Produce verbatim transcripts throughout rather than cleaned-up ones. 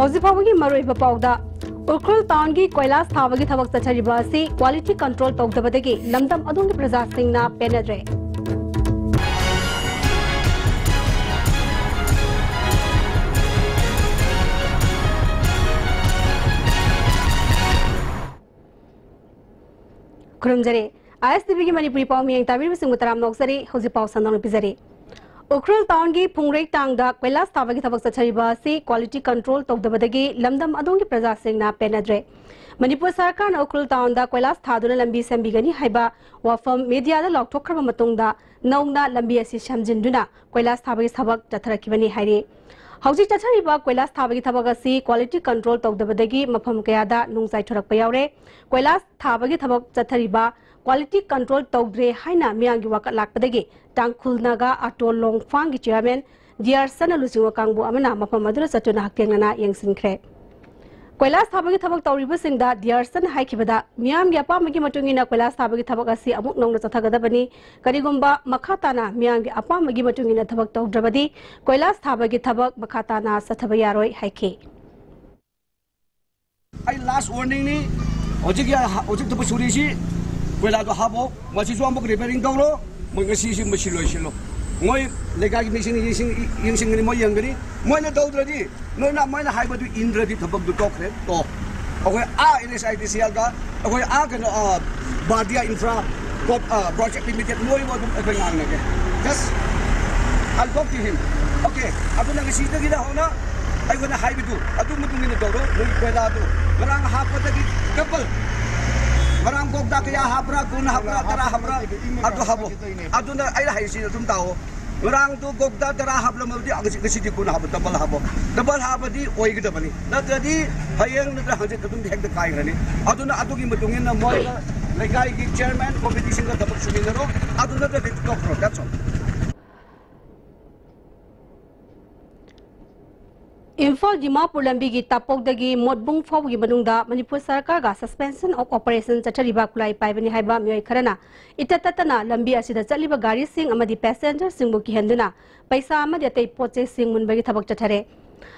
ꯍꯧꯖꯤꯛ ꯐꯥꯎꯕꯒꯤ ꯃꯔꯨꯑꯣꯏꯕ ꯄꯥꯎꯗ, ꯎꯈ꯭ꯔꯨꯜ ꯇꯥꯎꯟꯒꯤ ꯀꯣꯏꯂꯥꯁ ꯊꯥꯕꯒꯤ ꯊꯕꯛ ꯆꯠꯊꯔꯤꯕ ꯑꯁꯤ quality control ꯇꯧꯗꯕꯗꯒꯤ ꯂꯝꯗꯝ ꯑꯗꯨꯒꯤ ꯄ꯭ꯔꯖꯥꯁꯤꯡꯅ ꯄꯦꯟꯅꯗ꯭ꯔꯦ꯫ ꯈꯨꯔꯨꯝꯖꯔꯤ꯫ ꯑꯥꯏ ꯑꯦꯁ ꯇꯤ ꯚꯤꯒꯤ ꯃꯅꯤꯄꯨꯔꯤ ꯄꯥꯎ ꯃꯤꯌꯦꯡ ꯇꯥꯕꯤꯔꯤꯕꯁꯤꯡꯕꯨ ꯇꯔꯥꯝꯅ ꯑꯣꯛꯆꯔꯤ꯫ ꯍꯧꯖꯤꯛ ꯄꯥꯎ ꯁꯟꯗꯣꯛꯅ ꯄꯤꯖꯔꯤ꯫ ꯎꯈ꯭ꯔꯨꯜ ꯇꯥꯎꯟꯒꯤ ꯐꯨꯡꯔꯩ ꯇꯥꯡꯗ ꯀꯣꯏꯂꯥꯁ ꯊꯥꯕꯒꯤ ꯊꯕꯛ ꯆꯠꯊꯔꯤꯕ ꯑꯁꯤ quality control ꯇꯧꯗꯕꯗꯒꯤ ꯂꯝꯗꯝ ꯑꯗꯣꯝꯒꯤ ꯄ꯭ꯔꯖꯥꯁꯤꯡꯅ ꯄꯦꯟꯅꯗ꯭ꯔꯦ꯫ ꯃꯅꯤꯄꯨꯔ ꯁꯔꯀꯥꯔꯅ ꯎꯈ꯭ꯔꯨꯜ ꯇꯥꯎꯟꯗ ꯀꯣꯏꯂꯥꯁ ꯊꯥꯗꯨꯅ ꯂꯝꯕꯤ ꯁꯦꯝꯕꯤꯒꯅꯤ ꯍꯥꯏꯕ ꯋꯥꯐꯝ ꯃꯤꯗꯤꯌꯥꯗ ꯂꯥꯎꯊꯣꯛꯈ꯭ꯔꯕ ꯃꯇꯨꯡꯗ ꯅꯧꯅ ꯂꯝꯕꯤ ꯑꯁꯤ ꯁꯦꯝꯖꯤꯟꯗꯨꯅ ꯀꯣꯏꯂꯥꯁ ꯊꯥꯕꯒꯤ ꯊꯕꯛ ꯆꯠꯊꯔꯛꯈꯤꯕꯅꯤ ꯍꯥꯏꯔꯤ꯫ ꯍꯧꯖꯤꯛ ꯆꯠꯊꯔꯤꯕ ꯀꯣꯏꯂꯥꯁ ꯊꯥꯕꯒꯤ ꯊꯕꯛ ꯑꯁꯤ quality control ꯇꯧꯗꯕꯗꯒꯤ ꯃꯐꯝ ꯀꯌꯥꯗ ꯅꯨꯡ ꯆꯥꯏꯊꯣꯔꯛꯄ ꯌꯥꯎꯔꯦ꯫ ꯀꯣꯏꯂꯥꯁ ꯊꯥꯕꯒꯤ ꯊꯕꯛ ꯆꯠꯊꯔꯤꯕ quality control ꯇꯧꯗ꯭ꯔꯦ ꯍꯥꯏꯅ ꯃꯤꯌꯥꯝꯒꯤ ꯋꯥꯀꯠ ꯂꯥꯛꯄꯗꯒꯤ ꯇꯥꯡꯈꯨꯜ ꯅꯥꯒꯥ ꯑꯥꯇꯣ ꯂꯣꯡꯐꯥꯡꯒꯤ ꯆꯤꯌꯥꯔꯃꯦꯟ ꯗꯤ ꯑꯥꯔ ꯁꯟꯅ ꯂꯨꯆꯤꯡꯕ ꯀꯥꯡꯕꯨ ꯑꯃꯅ ꯃꯐꯝ ꯑꯗꯨꯗ ꯆꯠꯇꯨꯅ ꯍꯛꯊꯦꯡꯅꯅ ꯌꯦꯡꯁꯤꯟꯈ꯭ꯔꯦ꯫ ꯀꯣꯏꯂꯥꯁ ꯊꯥꯕꯒꯤ ꯊꯕꯛ ꯇꯧꯔꯤꯕꯁꯤꯡꯗ ꯗꯤ ꯑꯥꯔ ꯁꯟꯅ ꯍꯥꯏꯈꯤꯕꯗ, ꯃꯤꯌꯥꯝꯒꯤ ꯑꯄꯥꯝꯕꯒꯤ ꯃꯇꯨꯡ ꯏꯟꯅ ꯀꯣꯏꯂꯥꯁ ꯊꯥꯕꯒꯤ ꯊꯕꯛ ꯑꯁꯤ ꯑꯃꯨꯛ ꯅꯧꯅ ꯆꯠꯊꯒꯗꯕꯅꯤ꯫ ꯀꯔꯤꯒꯨꯝꯕ ꯃꯈꯥ ꯇꯥꯅ ꯃꯤꯌꯥꯝꯒꯤ ꯑꯄꯥꯝꯕꯒꯤ ꯃꯇꯨꯡ ꯏꯟꯅ ꯊꯕꯛ ꯇꯧꯗ꯭ꯔꯕꯗꯤ ꯀꯣꯏꯂꯥꯁ ꯊꯥꯕꯒꯤ ꯊꯕꯛ ꯃꯈꯥ ꯇꯥꯅ ꯆꯠꯊꯕ ꯌꯥꯔꯣꯏ ꯍꯥꯏꯈꯤ꯫ ꯑꯩ ꯂꯥꯁ ꯋꯥꯔꯅꯤꯡꯅꯤ꯫ ꯍꯧꯖꯤꯛ ꯌꯥ-, ꯍꯧꯖꯤꯛ ꯊꯕꯛ ꯁꯨꯔꯤꯁꯤ ꯀꯣꯏꯂꯥꯗꯣ ꯍꯥꯞꯄꯣ, ꯃꯁꯤꯁꯨ ꯑꯃꯨꯛ ꯔꯤꯄꯦꯌꯔꯤꯡ ꯇꯧꯔꯣ꯫ ꯃꯣꯏ ꯉꯁꯤꯁꯤ ꯃꯁꯤ ꯂꯣꯏꯁꯤꯜꯂꯣ꯫ ꯃꯣꯏ ꯂꯩꯀꯥꯏꯒꯤ ꯃꯤꯁꯤꯡ ꯌꯦꯡꯁꯤꯟ-, ꯌꯦꯡꯁꯤꯟꯒꯅꯤ, ꯃꯣꯏ ꯌꯦꯡꯒꯅꯤ꯫ ꯃꯣꯏꯅ ꯇꯧꯗ꯭ꯔꯗꯤ ꯅꯣꯏꯅ ꯃꯣꯏꯅ ꯍꯥꯏꯕꯗꯨ ꯏꯟꯗ꯭ꯔꯗꯤ ꯊꯕꯛꯇꯨ ꯇꯣꯛꯈ꯭ꯔꯦ, ꯇꯣ꯫ ꯑꯩꯈꯣꯏ ꯑꯥ ꯑꯦꯟ ꯑꯦꯁ ꯑꯥꯏ ꯗꯤ ꯁꯤ ꯑꯦꯜꯗ, ꯑꯩꯈꯣꯏ ꯑꯥ ꯀꯩꯅꯣ, ꯑꯥ, ꯕꯥꯔꯗꯤꯌꯥ ꯏꯟꯐ꯭ꯔꯥ ꯀꯣꯞ-, ꯑꯥ, ꯄ꯭ꯔꯣꯖꯦꯛ ꯂꯤꯃꯤꯇꯦꯗ ꯃꯣꯏꯕꯨ ꯑꯗꯨꯝ ꯑꯩꯈꯣꯏ ꯉꯥꯡꯅꯒꯦ꯫ Just I'll talk to him. Okay, ꯑꯗꯨꯅ ꯉꯁꯤꯗꯒꯤꯅ ꯍꯧꯅ ꯑꯩꯈꯣꯏꯅ ꯍꯥꯏꯕꯗꯨ ꯑꯗꯨ ꯃꯇꯨꯡ ꯏꯟꯅ ꯇꯧꯔꯣ꯫ ꯅꯣꯏ ꯀꯣꯏꯂꯥꯗꯨ ꯉꯔꯥꯡ ꯍꯥꯞꯄꯗꯒꯤ ꯗꯕꯜ, ꯉꯔꯥꯡ ꯀꯣꯛꯇꯥ ꯀꯌꯥ ꯍꯥꯞꯄ꯭ꯔꯥ, ꯀꯨꯟ ꯍꯥꯞꯄ꯭ꯔꯥ, ꯇꯔꯥ ꯍꯥꯞꯄ꯭ꯔꯥ, ꯑꯗꯨ ꯍꯥꯞꯄꯣ꯫ ꯑꯗꯨꯅ ꯑꯩꯅ ꯍꯥꯏꯔꯤꯁꯤ ꯑꯗꯨꯝ ꯇꯥꯎꯑꯣ꯫ ꯉꯔꯥꯡꯗꯨ ꯀꯣꯛꯇꯥ ꯇꯔꯥ ꯍꯥꯞꯂꯝꯃꯕꯗꯤ ꯉꯁꯤ, ꯉꯁꯤꯗꯤ ꯀꯨꯟ ꯍꯥꯞꯄꯣ, ꯗꯕꯜ ꯍꯥꯞꯄꯣ꯫ ꯗꯕꯜ ꯍꯥꯞꯄꯗꯤ ꯑꯣꯏꯒꯗꯕꯅꯤ, ꯅꯠꯇ꯭ꯔꯗꯤ ꯍꯌꯦꯡ ꯅꯠꯇ꯭ꯔ ꯍꯪꯆꯤꯠ ꯑꯗꯨꯝ ꯍꯦꯛꯇ ꯀꯥꯏꯈ꯭ꯔꯅꯤ꯫ ꯑꯗꯨꯅ ꯑꯗꯨꯒꯤ ꯃꯇꯨꯡ ꯏꯟꯅ ꯃꯣꯏꯒ ꯂꯩꯀꯥꯏꯒꯤ ꯆꯤꯌꯔꯃꯦꯟ ꯀꯣꯃꯤꯇꯤꯁꯤꯡꯒ ꯊꯕꯛ ꯁꯨꯃꯤꯟꯅꯔꯣ, ꯑꯗꯨ ꯅꯠꯇ꯭ꯔꯗꯤ ꯇꯣꯛꯈ꯭ꯔꯣ꯫ That's all. ꯏꯝꯐꯥꯜ ꯗꯤꯃꯥꯄꯨꯔ ꯂꯝꯕꯤꯒꯤ ꯇꯥꯄꯣꯛꯇꯒꯤ ꯃꯣꯠꯕꯨꯡ ꯐꯥꯎꯕꯒꯤ ꯃꯅꯨꯡꯗ ꯃꯅꯤꯄꯨꯔ ꯁꯔꯀꯥꯔꯒ suspension of operation ꯆꯠꯊꯔꯤꯕ ꯈꯨꯠꯂꯥꯏ ꯄꯥꯏꯕꯅꯤ ꯍꯥꯏꯕ ꯃꯤꯑꯣꯏ ꯈꯔꯅ ꯏꯇꯠ ꯇꯠꯇꯅ ꯂꯝꯕꯤ ꯑꯁꯤꯗ ꯆꯠꯂꯤꯕ ꯒꯥꯔꯤꯁꯤꯡ ꯑꯃꯗꯤ passengerꯁꯤꯡꯕꯨ ꯀꯤꯍꯟꯗꯨꯅ ꯄꯩꯁꯥ ꯑꯃꯗꯤ ꯑꯇꯩ ꯄꯣꯠ ꯆꯩꯁꯤꯡ ꯃꯨꯟꯕꯒꯤ ꯊꯕꯛ ꯆꯠꯊꯔꯦ꯫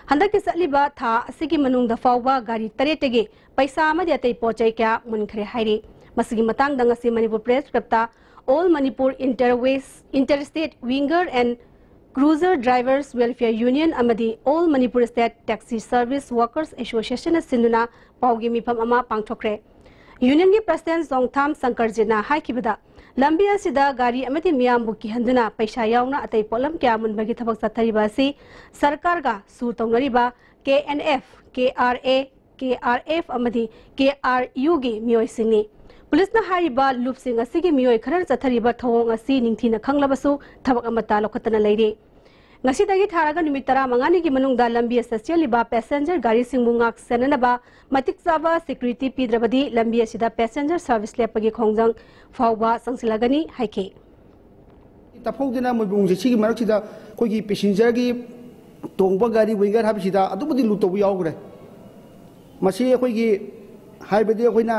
ꯍꯟꯗꯛꯀꯤ ꯆꯠꯂꯤꯕ ꯊꯥ ꯑꯁꯤꯒꯤ ꯃꯅꯨꯡꯗ ꯐꯥꯎꯕ ꯒꯥꯔꯤ ꯇꯔꯦꯠꯇꯒꯤ ꯄꯩꯁꯥ ꯑꯃꯗꯤ ꯑꯇꯩ ꯄꯣꯠ ꯆꯩ ꯀꯌꯥ ꯃꯨꯟꯈ꯭ꯔꯦ ꯍꯥꯏꯔꯤ꯫ ꯃꯁꯤꯒꯤ ꯃꯇꯥꯡꯗ ꯉꯁꯤ ꯃꯅꯤꯄꯨꯔ ꯄ꯭ꯔꯦꯁ ꯀ꯭ꯂꯕꯇ All Manipur Interways, Interstate Winger and Cruiser Drivers Welfare Union ꯑꯃꯗꯤ All Manipur State Taxi Service Workers Association ꯅ ꯁꯤꯟꯗꯨꯅ ꯄꯥꯎꯒꯤ ꯃꯤꯐꯝ ꯑꯃ ꯄꯥꯡꯊꯣꯛꯈ꯭ꯔꯦ꯫ ꯌꯨꯅꯤꯌꯟꯒꯤ ꯄ꯭ꯔꯁꯤꯗꯦꯟ ꯖꯣꯡꯊꯥꯝ ꯁꯪꯀꯔꯖꯤꯠꯅ ꯍꯥꯏꯈꯤꯕꯗ, ꯂꯝꯕꯤ ꯑꯁꯤꯗ ꯒꯥꯔꯤ ꯑꯃꯗꯤ ꯃꯤꯌꯥꯝꯕꯨ ꯀꯤꯍꯟꯗꯨꯅ ꯄꯩꯁꯥ ꯌꯥꯎꯅ ꯑꯇꯩ ꯄꯣꯠꯂꯝ ꯀꯌꯥ ꯃꯨꯟꯕꯒꯤ ꯊꯕꯛ ꯆꯠꯊꯔꯤꯕ ꯑꯁꯤ ꯁꯔꯀꯥꯔꯒ ꯁꯨ ꯇꯧꯅꯔꯤꯕ K N F, K R A, K R F ꯑꯃꯗꯤ ꯀꯦ ꯑꯥꯔ ꯌꯨꯒꯤ ꯃꯤꯑꯣꯏꯁꯤꯡꯅꯤ꯫ ꯄꯨꯂꯤꯁꯅ ꯍꯥꯏꯔꯤꯕ ꯂꯨꯞꯁꯤꯡ ꯑꯁꯤꯒꯤ ꯃꯤꯑꯣꯏ ꯈꯔꯅ ꯆꯠꯊꯔꯤꯕ ꯊꯧꯑꯣꯡ ꯑꯁꯤ ꯅꯤꯡꯊꯤꯅ ꯈꯪꯂꯕꯁꯨ ꯊꯕꯛ ꯑꯃꯠꯇ ꯂꯧꯈꯠꯇꯅ ꯂꯩꯔꯤ꯫ ꯉꯁꯤꯗꯒꯤ ꯊꯥꯔꯒ ꯅꯨꯃꯤꯠ ꯇꯔꯥꯃꯉꯥꯅꯤꯒꯤ ꯃꯅꯨꯡꯗ ꯂꯝꯕꯤ ꯑꯁꯤꯗ ꯆꯦꯜꯂꯤꯕ ꯄꯦꯁꯦꯟꯖꯔ ꯒꯥꯔꯤꯁꯤꯡꯕꯨ ꯉꯥꯛ ꯁꯦꯟꯅꯅꯕ ꯃꯇꯤꯛ ꯆꯥꯕ ꯁꯦꯀ꯭ꯌꯨꯔꯤꯇꯤ ꯄꯤꯗ꯭ꯔꯕꯗꯤ ꯂꯝꯕꯤ ꯑꯁꯤꯗ ꯄꯦꯁꯦꯟꯖꯔ ꯁꯔꯚꯤꯁ ꯂꯦꯞꯄꯒꯤ ꯈꯣꯡꯖꯪ ꯐꯥꯎꯕ ꯆꯪꯁꯤꯜꯂꯒꯅꯤ ꯍꯥꯏꯈꯤ꯫ ꯇꯥꯐꯧꯗꯅ ꯃꯣꯏꯕꯨꯡꯁꯦ ꯁꯤꯒꯤ ꯃꯔꯛꯁꯤꯗ ꯑꯩꯈꯣꯏꯒꯤ ꯄꯦꯁꯦꯟꯖꯔꯒꯤ ꯇꯣꯡꯕ ꯒꯥꯔꯤ ꯋꯤꯡꯒꯔ ꯍꯥꯏꯕꯁꯤꯗ ꯑꯗꯨꯛ ꯃꯇꯤꯛ ꯂꯨꯠ ꯇꯧꯕ ꯌꯥꯎꯈ꯭ꯔꯦ꯫ ꯃꯁꯤ ꯑꯩꯈꯣꯏꯒꯤ ꯍꯥꯏꯕꯗꯤ ꯑꯩꯈꯣꯏꯅ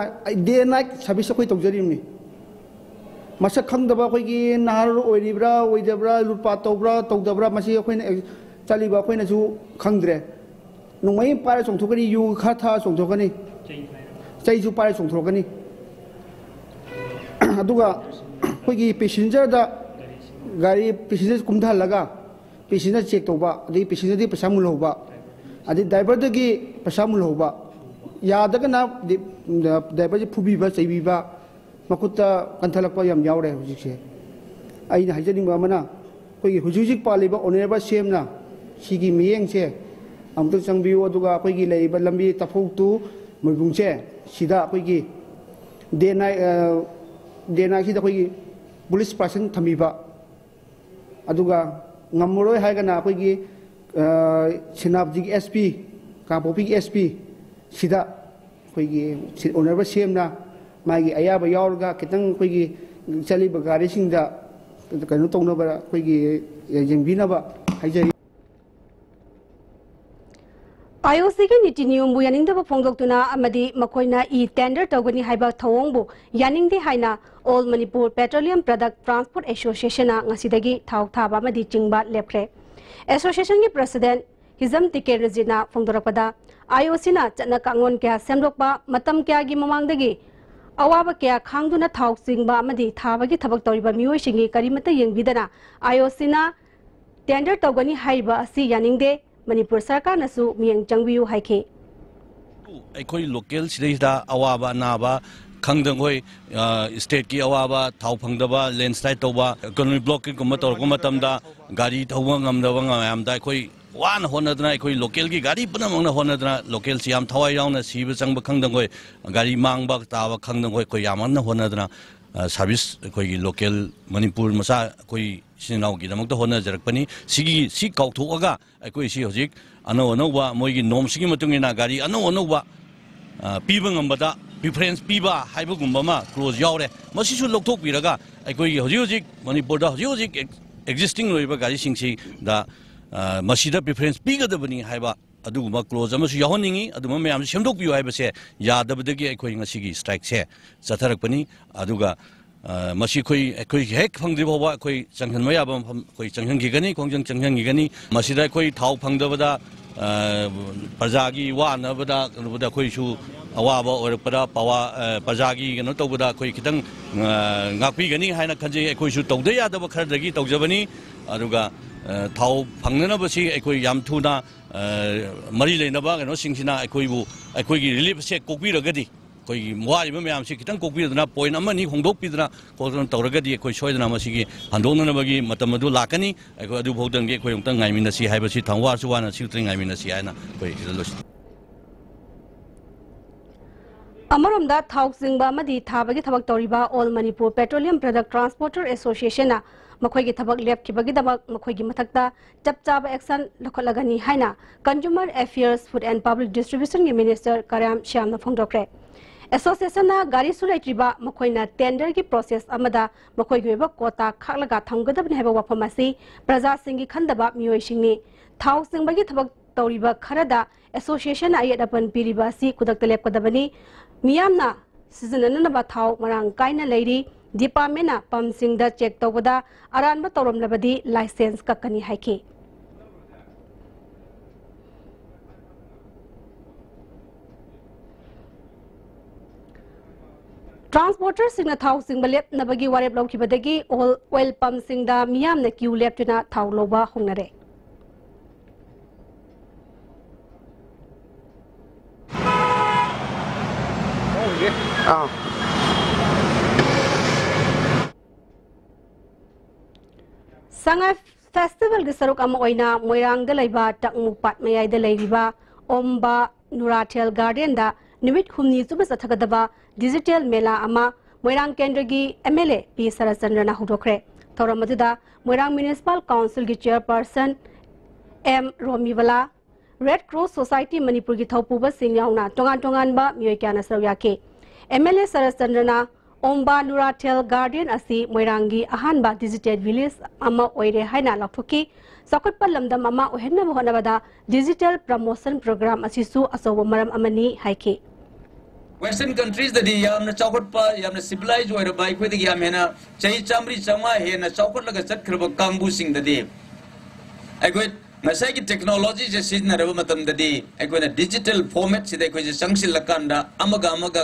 day and night service ꯑꯩꯈꯣꯏ ꯇꯧꯖꯔꯤꯕꯅꯤ꯫ ꯃꯁꯛ ꯈꯪꯗꯕ ꯑꯩꯈꯣꯏꯒꯤ ꯅꯍꯥꯔꯣꯜ ꯑꯣꯏꯔꯤꯕ꯭ꯔꯥ ꯑꯣꯏꯗꯕ꯭ꯔꯥ, ꯂꯨꯠꯄꯥꯠ ꯇꯧꯕ꯭ꯔꯥ ꯇꯧꯗꯕ꯭ꯔꯥ, ꯃꯁꯤ ꯑꯩꯈꯣꯏꯅ ꯆꯠꯂꯤꯕ ꯑꯩꯈꯣꯏꯅꯁꯨ ꯈꯪꯗ꯭ꯔꯦ꯫ ꯅꯣꯡꯃꯩ ꯄꯥꯏꯔ ꯆꯣꯡꯊꯣꯛꯀꯅꯤ, ꯌꯨ ꯈꯔ ꯊꯛꯑ ꯆꯣꯡꯊꯣꯛꯀꯅꯤ, ꯆꯩꯁꯨ ꯄꯥꯏꯔ ꯆꯣꯡꯊꯣꯛꯀꯅꯤ꯫ ꯑꯗꯨꯒ ꯑꯩꯈꯣꯏꯒꯤ ꯄꯦꯁꯦꯟꯖꯔꯗ ꯒꯥꯔꯤ ꯄꯦꯁꯦꯟꯖꯔ ꯀꯨꯝꯊꯍꯜꯂꯒ ꯄꯦꯁꯦꯟꯖꯔ ꯆꯦꯛ ꯇꯧꯕ, ꯑꯗꯒꯤ ꯄꯦꯁꯦꯟꯖꯔꯗꯤ ꯄꯩꯁꯥ ꯃꯨꯜꯍꯧꯕ, ꯑꯗꯩ ꯗ꯭ꯔꯥꯏꯚꯔꯗꯒꯤ ꯄꯩꯁꯥ ꯃꯨꯜꯍꯧꯕ, ꯌꯥꯗ꯭ꯔꯒꯅ ꯗ꯭ꯔꯥꯏꯚꯔꯁꯦ ꯐꯨꯕꯤꯕ, ꯆꯩꯕꯤꯕ, ꯃꯈꯨꯠꯇ ꯀꯟꯊꯠꯂꯛꯄ ꯌꯥꯝ ꯌꯥꯎꯔꯦ ꯍꯧꯖꯤꯛꯁꯦ꯫ ꯑꯩꯅ ꯍꯥꯏꯖꯅꯤꯡꯕ ꯑꯃꯅ, ꯑꯩꯈꯣꯏꯒꯤ ꯍꯧꯖꯤꯛ ꯍꯧꯖꯤꯛ ꯄꯥꯜꯂꯤꯕ ꯑꯣꯅꯔꯦꯕꯜ ꯁꯤ ꯑꯦꯝꯅ ꯁꯤꯒꯤ ꯃꯤꯠꯌꯦꯡꯁꯦ ꯑꯃꯨꯛꯇ ꯆꯪꯕꯤꯌꯨ, ꯑꯗꯨꯒ ꯑꯩꯈꯣꯏꯒꯤ ꯂꯩꯔꯤꯕ ꯂꯝꯕꯤ ꯇꯐꯧ to ꯃꯣꯏꯕꯨꯡꯁꯦ ꯁꯤꯗ ꯑꯩꯈꯣꯏꯒꯤ day night, day nightꯁꯤꯗ ꯑꯩꯈꯣꯏꯒꯤ ꯄꯨꯂꯤꯁ ꯄꯥꯔꯁꯟ ꯊꯝꯕꯤꯕ, ꯑꯗꯨꯒ ꯉꯝꯃꯔꯣꯏ ꯍꯥꯏꯔꯒꯅ ꯑꯩꯈꯣꯏꯒꯤ ꯁꯦꯅꯥꯄꯇꯤꯒꯤ ꯑꯦꯁ ꯄꯤ, ꯀꯥꯡꯄꯣꯛꯄꯤꯒꯤ ꯑꯦꯁ ꯄꯤ ꯁꯤꯗ ꯑꯩꯈꯣꯏꯒꯤ ꯑꯣꯅꯔꯦꯕꯜ ꯁꯤ ꯑꯦꯝꯅ ꯃꯥꯒꯤ ꯑꯌꯥꯕ ꯌꯥꯎꯔꯒ ꯈꯤꯇꯪ ꯑꯩꯈꯣꯏꯒꯤ ꯆꯠꯂꯤꯕ ꯒꯥꯔꯤꯁꯤꯡꯗ ꯀꯩꯅꯣ ꯇꯧꯅꯕ ꯑꯩꯈꯣꯏꯒꯤ ꯌꯦꯡꯕꯤꯅꯕ ꯍꯥꯏꯖꯔꯤ꯫ ꯑꯥꯏ ꯑꯣ ꯁꯤꯒꯤ ꯅꯤꯇꯤ ꯅꯤꯌꯣꯝꯕꯨ ꯌꯥꯅꯤꯡꯗꯕ ꯐꯣꯡꯗꯣꯛꯇꯨꯅ ꯑꯃꯗꯤ ꯃꯈꯣꯏꯅ ꯏ ꯇꯦꯟꯗꯔ ꯇꯧꯒꯅꯤ ꯍꯥꯏꯕ ꯊꯧꯑꯣꯡꯕꯨ ꯌꯥꯅꯤꯡꯗꯦ ꯍꯥꯏꯅ All Manipur Petroleum Product Transport Associationꯅ ꯉꯁꯤꯗꯒꯤ ꯊꯥꯎ ꯊꯥꯕ ꯑꯃꯗꯤ ꯆꯤꯡꯕ ꯂꯦꯞꯈ꯭ꯔꯦ꯫ ꯑꯦꯁꯣꯁꯤꯌꯦꯁꯟꯒꯤ ꯄ꯭ꯔꯁꯤꯗꯦꯟ ꯍꯤꯖꯝ ꯇꯤꯀꯦꯟꯗ꯭ꯔꯖꯤꯠꯅ ꯐꯣꯡꯗꯣꯔꯛꯄꯗ, ꯑꯥꯏ ꯑꯣ ꯁꯤꯅ ꯆꯠꯅ ꯀꯥꯡꯂꯣꯟ ꯀꯌꯥ ꯁꯦꯝꯗꯣꯛꯄ, ꯃꯇꯝ ꯀꯌꯥꯒꯤ ꯃꯃꯥꯡꯗꯒꯤ ꯑꯋꯥꯕ ꯀꯌꯥ ꯈꯥꯡꯗꯨꯅ ꯊꯥꯎ ꯆꯤꯡꯕ ꯑꯃꯗꯤ ꯊꯥꯕꯒꯤ ꯊꯕꯛ ꯇꯧꯔꯤꯕ ꯃꯤꯑꯣꯏꯁꯤꯡꯒꯤ ꯀꯔꯤꯃꯠꯇ ꯌꯦꯡꯕꯤꯗꯅ ꯑꯥꯏ ꯑꯣ ꯁꯤꯅ ꯇꯦꯟꯗꯔ ꯇꯧꯒꯅꯤ ꯍꯥꯏꯔꯤꯕ ꯑꯁꯤ ꯌꯥꯅꯤꯡꯗꯦ꯫ ꯃꯅꯤꯄꯨꯔ ꯁꯔꯀꯥꯔꯅꯁꯨ ꯃꯤꯠꯌꯦꯡ ꯆꯪꯕꯤꯌꯨ ꯍꯥꯏꯈꯤ꯫ ꯑꯩꯈꯣꯏ ꯂꯣꯀꯦꯜ ꯁꯤꯗꯩꯁꯤꯗ ꯑꯋꯥꯕ ꯑꯅꯥꯕ ꯈꯪꯗꯪ ꯑꯩꯈꯣꯏ, ꯑ, ꯁ꯭ꯇꯦꯠꯀꯤ ꯑꯋꯥꯕ, ꯊꯥꯎ ꯐꯪꯗꯕ, ꯂꯦꯟꯁ꯭ꯂꯥꯏꯗ ꯇꯧꯕ, ꯏꯀꯣꯅꯣꯃꯤꯛ ꯕ꯭ꯂꯣꯛꯀꯤꯡꯒꯨꯝꯕ ꯇꯧꯔꯛꯄ ꯃꯇꯝꯗ ꯒꯥꯔꯤ ꯊꯧꯕ ꯉꯝꯗꯕ ꯃꯌꯥꯝꯗ ꯑꯩꯈꯣꯏ ꯋꯥꯅ ꯍꯣꯠꯅꯗꯅ, ꯑꯩꯈꯣꯏ ꯂꯣꯀꯦꯜꯒꯤ ꯒꯥꯔꯤ ꯄꯨꯝꯅꯃꯛꯅ ꯍꯣꯠꯅꯗꯅ, ꯂꯣꯀꯦꯜꯁꯤ ꯌꯥꯝ ꯊꯋꯥꯏ ꯌꯥꯎꯅ ꯁꯤꯕ ꯆꯪꯕ ꯈꯪꯗꯪ ꯑꯩꯈꯣꯏ ꯒꯥꯔꯤ ꯃꯥꯡꯕ ꯇꯥꯕ ꯈꯪꯗꯪ ꯑꯩꯈꯣꯏ, ꯑꯩꯈꯣꯏ ꯌꯥꯝ ꯀꯟꯅ ꯍꯣꯠꯅꯗꯅ, ꯑ, ꯁꯥꯔꯚꯤꯁ ꯑꯩꯈꯣꯏꯒꯤ ꯂꯣꯀꯦꯜ ꯃꯅꯤꯄꯨꯔ ꯃꯆꯥ ꯑꯩꯈꯣꯏ ꯏꯆꯤꯟ ꯏꯅꯥꯎꯒꯤꯗꯃꯛꯇ ꯍꯣꯠꯅꯖꯔꯛꯄꯅꯤ꯫ ꯁꯤꯒꯤ, ꯁꯤ ꯀꯥꯎꯊꯣꯛꯑꯒ ꯑꯩꯈꯣꯏꯁꯤ ꯍꯧꯖꯤꯛ ꯑꯅꯧ ꯑꯅꯧꯕ ꯃꯣꯏꯒꯤ ꯅꯣꯝꯁꯤꯒꯤ ꯃꯇꯨꯡ ꯏꯟꯅ ꯒꯥꯔꯤ ꯑꯅꯧ ꯑꯅꯧꯕ, ꯑ, ꯄꯤꯕ ꯉꯝꯕꯗ ꯄ꯭ꯔꯤꯐꯔꯦꯟꯁ ꯄꯤꯕ ꯍꯥꯏꯕꯒꯨꯝꯕ ꯑꯃ ꯀ꯭ꯂꯣꯖ ꯌꯥꯎꯔꯦ꯫ ꯃꯁꯤꯁꯨ ꯂꯧꯊꯣꯛꯄꯤꯔꯒ ꯑꯩꯈꯣꯏꯒꯤ ꯍꯧꯖꯤꯛ ꯍꯧꯖꯤꯛ ꯃꯅꯤꯄꯨꯔꯗ ꯍꯧꯖꯤꯛ ꯍꯧꯖꯤꯛ ꯑꯦꯛ-, ꯑꯦꯛꯖꯤꯁꯇꯤꯡ ꯂꯩꯔꯤꯕ ꯒꯥꯔꯤꯁꯤꯡꯁꯤꯗ, ꯑ, ꯃꯁꯤꯗ ꯄ꯭ꯔꯤꯐꯔꯦꯟꯁ ꯄꯤꯒꯗꯕꯅꯤ ꯍꯥꯏꯕ ꯑꯗꯨꯒꯨꯝꯕ ꯀ꯭ꯂꯣꯖ ꯑꯃꯁꯨ ꯌꯥꯎꯍꯟꯅꯤꯡꯉꯤ꯫ ꯑꯗꯨꯒꯨꯝꯕ ꯃꯌꯥꯝꯁꯨ ꯁꯦꯝꯗꯣꯛꯄꯤꯌꯨ ꯍꯥꯏꯕꯁꯦ ꯌꯥꯗꯕꯗꯒꯤ ꯑꯩꯈꯣꯏ ꯉꯁꯤꯒꯤ ꯁ꯭ꯇ꯭ꯔꯥꯏꯛꯁꯦ ꯆꯠꯊꯔꯛꯄꯅꯤ꯫ ꯑꯗꯨꯒ, ꯑ, ꯃꯁꯤ ꯑꯩꯈꯣꯏ, ꯑꯩꯈꯣꯏ ꯍꯦꯛ ꯐꯪꯗ꯭ꯔꯤ ꯐꯥꯎꯕ ꯑꯩꯈꯣꯏ ꯆꯪꯍꯟꯕ ꯌꯥꯕ ꯃꯐꯝ ꯑꯩꯈꯣꯏ ꯆꯪꯍꯟꯈꯤꯒꯅꯤ, ꯈꯣꯡꯖꯪ ꯆꯪꯍꯟꯈꯤꯒꯅꯤ꯫ ꯃꯁꯤꯗ ꯑꯩꯈꯣꯏ ꯊꯥꯎ ꯐꯪꯗꯕꯗ, ꯑ, ꯄ꯭ꯔꯖꯥꯒꯤ ꯋꯥꯅꯕꯗ, ꯀꯩꯅꯣꯗ ꯑꯩꯈꯣꯏꯁꯨ ꯑꯋꯥꯕ ꯑꯣꯏꯔꯛꯄꯗ ꯄꯋꯥ-, ꯑ, ꯄ꯭ꯔꯖꯥꯒꯤ ꯀꯩꯅꯣ ꯇꯧꯕꯗ ꯑꯩꯈꯣꯏ ꯈꯤꯇꯪ, ꯑ, ꯉꯥꯛꯄꯤꯒꯅꯤ ꯍꯥꯏꯅ ꯈꯟꯖꯩ꯫ ꯑꯩꯈꯣꯏꯁꯨ ꯇꯧꯗ ꯌꯥꯗꯕ ꯈꯔꯗꯒꯤ ꯇꯧꯖꯕꯅꯤ꯫ ꯑꯗꯨꯒ, ꯑ, ꯊꯥꯎ ꯐꯪꯅꯅꯕꯁꯤ ꯑꯩꯈꯣꯏ ꯌꯥꯝ ꯊꯨꯅ, ꯑ, ꯃꯔꯤ ꯂꯩꯅꯕ ꯀꯩꯅꯣꯁꯤꯡꯁꯤꯅ ꯑꯩꯈꯣꯏꯕꯨ, ꯑꯩꯈꯣꯏꯒꯤ ꯔꯤꯂꯤꯐꯁꯦ ꯀꯣꯛꯄꯤꯔꯒꯗꯤ, ꯑꯩꯈꯣꯏꯒꯤ ꯋꯥꯔꯤꯕ ꯃꯌꯥꯝꯁꯤ ꯈꯤꯇꯪ ꯀꯣꯛꯄꯤꯗꯅ, ꯄꯣꯏꯟ ꯑꯃ ꯑꯅꯤ ꯍꯣꯡꯗꯣꯛꯄꯤꯗꯅ ꯈꯣꯠꯇꯅ ꯇꯧꯔꯒꯗꯤ ꯑꯩꯈꯣꯏ ꯁꯣꯏꯗꯅ ꯃꯁꯤꯒꯤ ꯍꯟꯗꯣꯛꯅꯅꯕꯒꯤ ꯃꯇꯝ ꯑꯗꯨ ꯂꯥꯛꯀꯅꯤ꯫ ꯑꯩꯈꯣꯏ ꯑꯗꯨ ꯐꯥꯎꯗꯪꯒꯤ ꯑꯩꯈꯣꯏ ꯑꯃꯨꯛꯇꯪ ꯉꯥꯏꯃꯤꯟꯅꯁꯤ ꯍꯥꯏꯕꯁꯤ, ꯊꯥꯡ ꯋꯥꯔꯁꯨ ꯋꯥꯅ ꯁꯤꯈꯛꯇꯪ ꯉꯥꯏꯃꯤꯟꯅꯁꯤ ꯍꯥꯏꯅ ꯑꯩꯈꯣꯏ ꯁꯤꯗ ꯂꯣꯏꯁꯤꯟ- ꯑꯃꯔꯣꯝꯗ, ꯊꯥꯎ ꯆꯤꯡꯕ ꯑꯃꯗꯤ ꯊꯥꯕꯒꯤ ꯊꯕꯛ ꯇꯧꯔꯤꯕ All Manipur Petroleum Product Transporter Associationꯅ ꯃꯈꯣꯏꯒꯤ ꯊꯕꯛ ꯂꯦꯞꯈꯤꯕꯒꯤꯗꯃꯛ ꯃꯈꯣꯏꯒꯤ ꯃꯊꯛꯇ ꯆꯞ ꯆꯥꯕ ꯑꯦꯛꯁꯟ ꯂꯧꯈꯠꯂꯒꯅꯤ ꯍꯥꯏꯅ Consumer Affairs, Food and Public Distributionꯒꯤ ꯃꯤꯅꯤꯁꯇꯔ ꯀꯔꯥꯝ ꯁ꯭ꯌꯥꯝꯅ ꯐꯣꯡꯗꯣꯛꯈ꯭ꯔꯦ꯫ ꯑꯦꯁꯣꯁꯤꯌꯦꯁꯟꯅ ꯒꯥꯔꯤꯁꯨ ꯂꯩꯇ꯭ꯔꯤꯕ ꯃꯈꯣꯏꯅ ꯇꯦꯟꯗꯔꯒꯤ ꯄ꯭ꯔꯣꯁꯦꯁ ꯑꯃꯗ ꯃꯈꯣꯏꯒꯤ ꯑꯣꯏꯕ ꯀꯣꯇꯥ ꯈꯥꯛꯂꯒ ꯊꯝꯒꯗꯕꯅꯤ ꯍꯥꯏꯕ ꯋꯥꯐꯝ ꯑꯁꯤ ꯄ꯭ꯔꯖꯥꯁꯤꯡꯒꯤ ꯈꯟꯗꯕ ꯃꯤꯑꯣꯏꯁꯤꯡꯅꯤ꯫ ꯊꯥꯎ ꯆꯤꯡꯕꯒꯤ ꯊꯕꯛ ꯇꯧꯔꯤꯕ ꯈꯔꯗ ꯑꯦꯁꯣꯁꯤꯌꯦꯁꯟꯅ ꯑꯌꯦꯠ ꯑꯄꯟ ꯄꯤꯔꯤꯕ ꯑꯁꯤ ꯈꯨꯗꯛꯇ ꯂꯦꯞꯀꯗꯕꯅꯤ꯫ ꯃꯤꯌꯥꯝꯅ ꯁꯤꯖꯤꯟꯅꯅꯅꯕ ꯊꯥꯎ ꯃꯔꯥꯡ ꯀꯥꯏꯅ ꯂꯩꯔꯤ꯫ ꯗꯤꯄꯥꯔꯠꯃꯦꯟꯅ ꯄꯝꯁꯤꯡꯗ ꯆꯦꯛ ꯇꯧꯕꯗ ꯑꯔꯥꯟꯕ ꯇꯧꯔꯝꯂꯕꯗꯤ ꯂꯥꯏꯁꯦꯟꯁ ꯀꯛꯀꯅꯤ ꯍꯥꯏꯈꯤ꯫ ꯇ꯭ꯔꯥꯟꯁꯄꯣꯔꯇꯔꯁꯤꯡꯅ ꯊꯥꯎ ꯆꯤꯡꯕ ꯂꯦꯞꯅꯕꯒꯤ ꯋꯥꯔꯦꯞ ꯂꯧꯈꯤꯕꯗꯒꯤ ꯑꯣꯏꯜ, ꯑꯣꯏꯜ ꯄꯝꯁꯤꯡꯗ ꯃꯤꯌꯥꯝꯅ ꯀ꯭ꯌꯨ ꯂꯦꯞꯇꯨꯅ ꯊꯥꯎ ꯂꯧꯕ ꯍꯧꯅꯔꯦ꯫ ꯑꯥ꯫ ꯁꯉꯥꯏ ꯐꯦꯁꯇꯤꯚꯦꯜꯒꯤ ꯁꯔꯨꯛ ꯑꯃ ꯑꯣꯏꯅ ꯃꯣꯏꯔꯥꯡꯗ ꯂꯩꯕ ꯇꯛꯃꯨ ꯄꯥꯠ ꯃꯌꯥꯏꯗ ꯂꯩꯔꯤꯕ ꯑꯣꯝꯕ ꯅꯨꯔꯥꯊꯦꯜ ꯒꯥꯔꯗꯦꯟꯗ ꯅꯨꯃꯤꯠ ꯍꯨꯝꯅꯤ ꯆꯨꯞꯅ ꯆꯠꯊꯒꯗꯕ ꯗꯤꯖꯤꯇꯦꯜ ꯃꯦꯂꯥ ꯑꯃ ꯃꯣꯏꯔꯥꯡ ꯀꯦꯟꯗ꯭ꯔꯒꯤ ꯑꯦꯝ ꯑꯦꯜ ꯑꯦ ꯄꯤ ꯁꯔꯠꯆꯟꯗ꯭ꯔꯅ ꯍꯧꯗꯣꯛꯈ꯭ꯔꯦ꯫ ꯊꯧꯔꯝ ꯑꯗꯨꯗ ꯃꯣꯏꯔꯥꯡ ꯃ꯭ꯌꯨꯅꯤꯁꯤꯄꯥꯜ ꯀꯥꯎꯟꯁꯤꯜꯒꯤ ꯆꯦꯌꯔꯄꯔꯁꯟ ꯑꯦꯝ ꯔꯣꯃꯤꯕꯂꯥ, ꯔꯦꯗ ꯀ꯭ꯔꯣꯁ ꯁꯣꯁꯥꯏꯇꯤ ꯃꯅꯤꯄꯨꯔꯒꯤ ꯊꯧꯄꯨꯕꯁꯤꯡ ꯌꯥꯎꯅ ꯇꯣꯉꯥꯟ ꯇꯣꯉꯥꯟꯕ ꯃꯤꯑꯣꯏ ꯀꯌꯥꯅ ꯁꯔꯨꯛ ꯌꯥꯈꯤ꯫ ꯑꯦꯝ ꯑꯦꯜ ꯑꯦ ꯁꯔꯠꯆꯟꯗ꯭ꯔꯅ ꯑꯣꯝꯕꯥ ꯅꯨꯔꯥꯊꯦꯜ ꯒꯥꯔꯗꯦꯟ ꯑꯁꯤ ꯃꯣꯏꯔꯥꯡꯒꯤ ꯑꯍꯥꯟꯕ ꯗꯤꯖꯤꯇꯦꯜ ꯚꯤꯂꯦꯖ ꯑꯃ ꯑꯣꯏꯔꯦ ꯍꯥꯏꯅ ꯂꯥꯎꯊꯣꯛꯈꯤ꯫ ꯆꯥꯎꯈꯠꯄ ꯂꯝꯗꯝ ꯑꯃ ꯑꯣꯏꯍꯟꯅꯕ ꯍꯣꯠꯅꯕꯗ ꯗꯤꯖꯤꯇꯦꯜ ꯄ꯭ꯔꯃꯣꯁꯟ ꯄ꯭ꯔꯣꯒ꯭ꯔꯥꯝ ꯑꯁꯤꯁꯨ ꯑꯆꯧꯕ ꯃꯔꯝ ꯑꯃꯅꯤ ꯍꯥꯏꯈꯤ꯫ Western countries ꯗꯗꯤ ꯌꯥꯝꯅ ꯆꯥꯎꯈꯠꯄ, ꯌꯥꯝꯅ ꯁꯤꯚꯤꯂꯥꯏꯖ ꯑꯣꯏꯔꯕ, ꯑꯩꯈꯣꯏꯗꯒꯤ ꯌꯥꯝ ꯍꯦꯟꯅ ꯆꯍꯤ ꯆꯥꯝꯃꯔꯤ ꯆꯥꯝꯃꯉꯥ ꯍꯦꯟꯅ ꯆꯥꯎꯈꯠꯂꯒ ꯆꯠꯈ꯭ꯔꯕ ꯀꯥꯡꯕꯨꯁꯤꯡꯗꯗꯤ ꯑꯩꯈꯣꯏ ꯉꯁꯥꯏꯒꯤ ꯇꯦꯛꯅꯣꯂꯣꯖꯤꯁꯦ ꯁꯤꯖꯤꯟꯅꯔꯕ ꯃꯇꯝꯗꯗꯤ ꯑꯩꯈꯣꯏꯅ ꯗꯤꯖꯤꯇꯦꯜ ꯐꯣꯔꯃꯦꯠꯁꯤꯗ ꯑꯩꯈꯣꯏꯁꯦ ꯆꯪꯁꯤꯜꯂꯀꯥꯟꯗ ꯑꯃꯒ ꯑꯃꯒ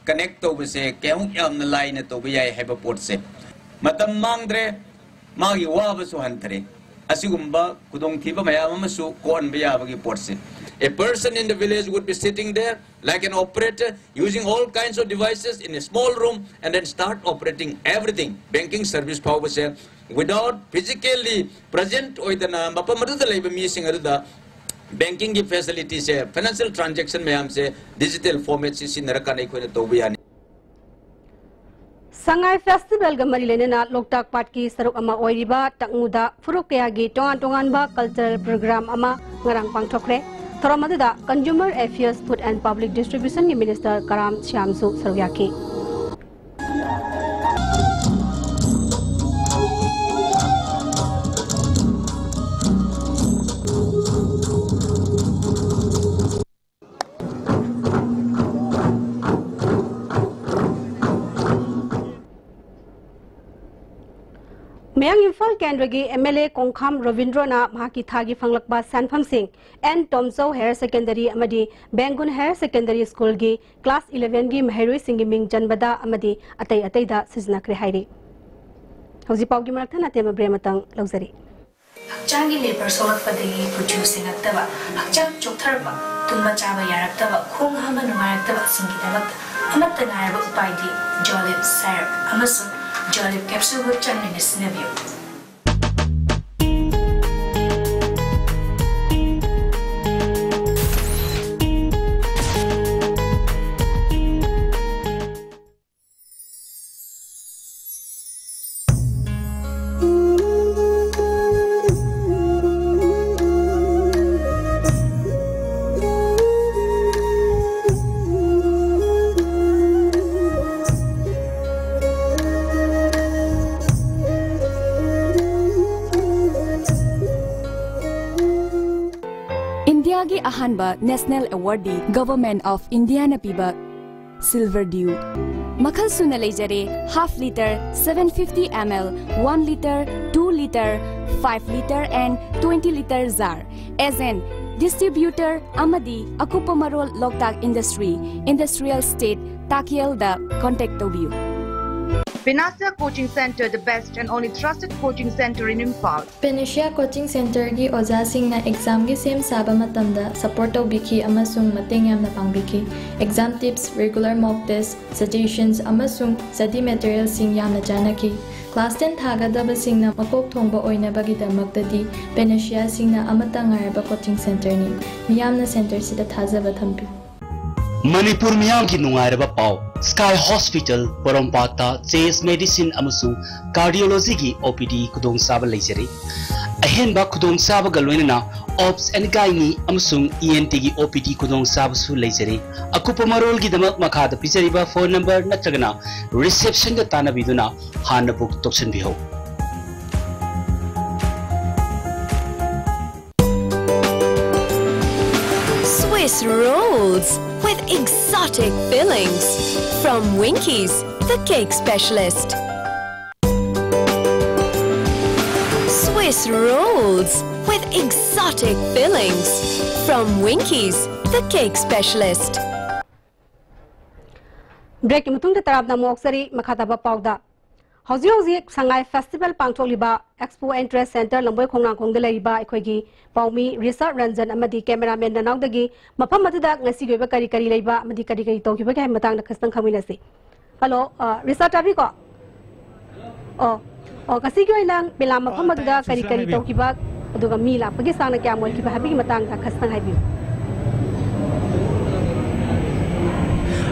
ꯀꯅꯦꯛ ꯇꯧꯕꯁꯦ ꯀꯌꯥꯃꯨꯛ ꯌꯥꯝꯅ ꯂꯥꯏꯅ ꯇꯧꯕ ꯌꯥꯏ ꯍꯥꯏꯕ ꯄꯣꯠꯁꯦ꯫ ꯃꯇꯝ ꯃꯥꯡꯗ꯭ꯔꯦ, ꯃꯥꯒꯤ ꯋꯥꯕꯁꯨ ꯍꯟꯊꯔꯦ꯫ ꯑꯁꯤꯒꯨꯝꯕ ꯈꯨꯗꯣꯡꯊꯤꯕ ꯃꯌꯥꯝ ꯑꯃꯁꯨ ꯀꯣꯛꯍꯟꯕ ꯌꯥꯕꯒꯤ ꯄꯣꯠꯁꯦ꯫ A person in the village would be sitting there like an operator using all kinds of devices in a small room and then start operating everything, banking service ꯐꯥꯎꯕꯁꯦ without physically present ꯑꯣꯏꯗꯅ ꯃꯐꯝ ꯑꯗꯨꯗ ꯂꯩꯕ ꯃꯤꯁꯤꯡ ꯑꯗꯨꯗ ꯕꯦꯡꯀꯤꯡꯒꯤ ꯐꯦꯁꯤꯂꯤꯇꯤꯁꯦ, financial transaction ꯃꯌꯥꯝꯁꯦ digital ꯐꯣꯔꯃꯦꯠꯁꯤ ꯁꯤꯖꯤꯟꯅꯔꯀꯥꯟꯗ ꯑꯩꯈꯣꯏꯅ ꯇꯧꯕ ꯌꯥꯅꯤ꯫ ꯁꯉꯥꯏ ꯐꯦꯁꯇꯤꯚꯦꯜꯒ ꯃꯔꯤ ꯂꯩꯅꯅ ꯂꯣꯛꯇꯥꯛ ꯄꯥꯠꯀꯤ ꯁꯔꯨꯛ ꯑꯃ ꯑꯣꯏꯔꯤꯕ ꯇꯛꯃꯨꯗ ꯐꯨꯔꯨꯞ ꯀꯌꯥꯒꯤ ꯇꯣꯉꯥꯟ ꯇꯣꯉꯥꯟꯕ ꯀꯜꯆꯔꯦꯜ ꯄ꯭ꯔꯣꯒ꯭ꯔꯥꯝ ꯑꯃ ꯉꯔꯥꯡ ꯄꯥꯡꯊꯣꯛꯈ꯭ꯔꯦ꯫ ꯊꯧꯔꯝ ꯑꯗꯨꯗ consumer affairs, food and public ꯗꯤꯁꯇ꯭ꯔꯤꯕ꯭ꯌꯨꯁꯟꯒꯤ ꯃꯤꯅꯤꯁꯇꯔ ꯀꯔꯥꯝ ꯁ꯭ꯌꯥꯝꯁꯨ ꯁꯔꯨꯛ ꯌꯥꯈꯤ꯫ ꯃꯌꯥꯡ ꯏꯝꯐꯥꯜ ꯀꯦꯟꯗ꯭ꯔꯒꯤ ꯑꯦꯝ ꯑꯦꯜ ꯑꯦ ꯀꯣꯡꯈꯥꯝ ꯔꯣꯕꯤꯟꯗ꯭ꯔꯣꯅ ꯃꯍꯥꯛꯀꯤ ꯊꯥꯒꯤ ꯐꯪꯂꯛꯄ ꯁꯦꯟꯐꯝꯁꯤꯡ ꯑꯦꯟ ꯇꯣꯝꯆꯧ ꯍꯥꯌꯔ ꯁꯦꯀꯦꯟꯗꯔꯤ ꯑꯃꯗꯤ ꯕꯦꯡꯒꯨꯟ ꯍꯥꯌꯔ ꯁꯦꯀꯦꯟꯗꯔꯤ ꯁ꯭ꯀꯨꯜꯒꯤ ꯀ꯭ꯂꯥꯁ ꯏꯂꯦꯚꯦꯟꯒꯤ ꯃꯍꯩꯔꯣꯏꯁꯤꯡꯒꯤ ꯃꯤꯡ ꯆꯟꯕꯗ ꯑꯃꯗꯤ ꯑꯇꯩ ꯑꯇꯩꯗ ꯁꯤꯖꯤꯟꯅꯈ꯭ꯔꯦ ꯍꯥꯏꯔꯤ꯫ ꯍꯧꯖꯤꯛ ꯄꯥꯎꯒꯤ ꯃꯔꯛ ꯊꯠꯅ ꯑꯇꯦꯟꯕ ꯕ꯭ꯔꯦꯛ ꯑꯃꯇꯪ ꯂꯧꯖꯔꯤ꯫ ꯍꯛꯆꯥꯡꯒꯤ ꯂꯦꯄꯔ ꯁꯣꯛꯂꯛꯄꯗꯒꯤ ꯀꯨꯆꯨ ꯁꯦꯡꯉꯛꯇꯕ, ꯍꯛꯆꯥꯡ ꯆꯣꯛꯊꯔꯛꯄ, ꯇꯨꯝꯕ ꯆꯥꯕ ꯌꯥꯔꯛꯇꯕ, ꯈꯣꯡ ꯍꯥꯝꯕ ꯅꯨꯡꯉꯥꯏꯔꯛꯇꯕꯁꯤꯡꯒꯤꯗꯃꯛꯇ ꯑꯃꯠꯇ ꯉꯥꯏꯔꯕ ꯎꯄꯥꯏꯗꯤ ꯖꯣꯂꯤꯞ ꯁꯥꯏꯔꯞ ꯑꯃꯁꯨꯡ ꯖꯣꯂꯤꯞ ꯀꯦꯞꯁꯨꯜꯕꯨ ꯆꯥꯡ ꯅꯥꯏꯅ ꯁꯤꯖꯤꯟꯅꯕꯤꯌꯨ꯫ ꯏꯟꯗꯤꯌꯥꯒꯤ ꯑꯍꯥꯟꯕ ꯅꯦꯁꯅꯦꯜ ꯑꯦꯋꯥꯔꯗꯤ Government of Indiaꯅ ꯄꯤꯕ Silver Dew꯫ ꯃꯈꯜ ꯁꯨꯅ ꯂꯩꯖꯔꯦ: half litre, seven fifty ml, one litre, two litre, five litre and twenty litre jar꯫ Agent, distributor ꯑꯃꯗꯤ ꯑꯀꯨꯞꯄ ꯃꯔꯣꯜ ꯂꯣꯛꯇꯥꯛ ꯏꯟꯗꯁꯇ꯭ꯔꯤ, ꯏꯟꯗꯁꯇ꯭ꯔꯤꯌꯦꯜ ꯁ꯭ꯇꯦꯠ, ꯇꯥꯀꯦꯜꯗ contact ꯇꯧꯕꯤꯌꯨ꯫ Panacea Coaching Center, the best and only trusted coaching center in Imphal. Panacea Coaching Centerꯒꯤ ꯑꯣꯖꯥꯁꯤꯡꯅ ꯑꯦꯛꯖꯥꯝꯒꯤ ꯁꯦꯝ ꯁꯥꯕ ꯃꯇꯝꯗ support ꯇꯧꯕꯤꯈꯤ ꯑꯃꯁꯨꯡ ꯃꯇꯦꯡ ꯌꯥꯝꯅ ꯄꯥꯡꯕꯤꯈꯤ꯫ Exam tips, regular mock test, suggestions ꯑꯃꯁꯨꯡ study materialꯁꯤꯡ ꯌꯥꯝꯅ ꯆꯥꯟꯅꯈꯤ꯫ ꯀ꯭ꯂꯥꯁ ꯇꯦꯟ ꯊꯥꯒꯗꯕꯁꯤꯡꯅ ꯃꯀꯣꯛ ꯊꯣꯡꯕ ꯑꯣꯏꯅꯕꯒꯤꯗꯃꯛꯇꯗꯤ Panaceaꯁꯤꯡꯅ ꯑꯃꯠꯇ ꯉꯥꯏꯔꯕ coaching centerꯅꯤ꯫ ꯃꯤꯌꯥꯝꯅ centerꯁꯤꯗ ꯊꯥꯖꯕ ꯊꯝꯕꯤꯌꯨ꯫ ꯃꯅꯤꯄꯨꯔ ꯃꯤꯌꯥꯝꯒꯤ ꯅꯨꯡꯉꯥꯏꯔꯕ ꯄꯥꯎ꯫ Sky Hospital ꯄꯣꯔꯣꯝꯄꯥꯠꯇ chest medicine ꯑꯃꯁꯨꯡ cardiologyꯒꯤ O P D ꯈꯨꯗꯣꯡꯆꯥꯕ ꯂꯩꯖꯔꯤ꯫ ꯑꯍꯦꯟꯕ ꯈꯨꯗꯣꯡꯆꯥꯕꯒ ꯂꯣꯏꯅꯅ obs and gynae ꯑꯃꯁꯨꯡ E N Tꯒꯤ O P D ꯈꯨꯗꯣꯡꯆꯥꯕꯁꯨ ꯂꯩꯖꯔꯤ꯫ ꯑꯀꯨꯞꯄ ꯃꯔꯣꯜꯒꯤꯗꯃꯛ ꯃꯈꯥꯗ ꯄꯤꯖꯔꯤꯕ phone number ꯅꯠꯇ꯭ꯔꯒꯅ receptionꯒ ꯇꯥꯟꯅꯕꯤꯗꯨꯅ ꯍꯥꯟꯅ book ꯇꯧꯁꯤꯟꯕꯤꯍꯧ꯫ Swiss rolls with exotic fillings from Winkies, the cake specialist. rolls with exotic fillings from Winkies, the cake specialist. ꯕ꯭ꯔꯦꯛꯀꯤ ꯃꯇꯨꯡꯗ ꯇꯔꯥꯝꯅ ꯑꯃꯨꯛ ꯑꯣꯛꯆꯔꯤ꯫ ꯃꯈꯥ ꯇꯥꯕ ꯄꯥꯎꯗ, ꯍꯧꯖꯤꯛ ꯍꯧꯖꯤꯛ ꯁꯉꯥꯏ ꯐꯦꯁꯇꯤꯚꯦꯜ ꯄꯥꯡꯊꯣꯛꯂꯤꯕ ꯑꯦꯛꯁꯄꯣ ꯑꯦꯟꯇ꯭ꯔꯦꯟꯁ ꯁꯦꯟꯇꯔ ꯂꯝꯕꯣꯏ ꯈꯣꯡꯅꯥꯡꯈꯣꯡꯗ ꯂꯩꯔꯤꯕ ꯑꯩꯈꯣꯏꯒꯤ ꯄꯥꯎꯃꯤ ꯔꯤꯆꯥꯔꯗ ꯔꯟꯖꯟ ꯑꯃꯗꯤ ꯀꯦꯃꯦꯔꯥꯃꯦꯟ ꯅꯅꯥꯎꯗꯒꯤ ꯃꯐꯝ ꯑꯗꯨꯗ ꯉꯁꯤꯒꯤ ꯑꯣꯏꯕ ꯀꯔꯤ ꯀꯔꯤ ꯂꯩꯕ ꯑꯃꯗꯤ ꯀꯔꯤ ꯀꯔꯤ ꯇꯧꯈꯤꯕꯒꯦ ꯍꯥꯏꯕ ꯃꯇꯥꯡꯗ ꯈꯤꯇꯪ ꯈꯪꯃꯤꯟꯅꯁꯤ꯫ ꯍꯜꯂꯣ, ꯑ, ꯔꯤꯆꯥꯔꯗ ꯇꯥꯕꯤꯀꯣ? ꯑꯣ, ꯑꯣ, ꯉꯁꯤꯒꯤ ꯑꯣꯏꯅ ꯃꯦꯂꯥ ꯃꯐꯝ ꯑꯗꯨꯗ ꯀꯔꯤ ꯀꯔꯤ ꯇꯧꯈꯤꯕ, ꯑꯗꯨꯒ ꯃꯤ ꯂꯥꯛꯄꯒꯤ ꯆꯥꯡꯅ ꯀꯌꯥꯝ ꯑꯣꯏꯈꯤꯕ ꯍꯥꯏꯕꯒꯤ ꯃꯇꯥꯡꯗ ꯈꯤꯇꯪ ꯍꯥꯏꯕꯤꯌꯨ꯫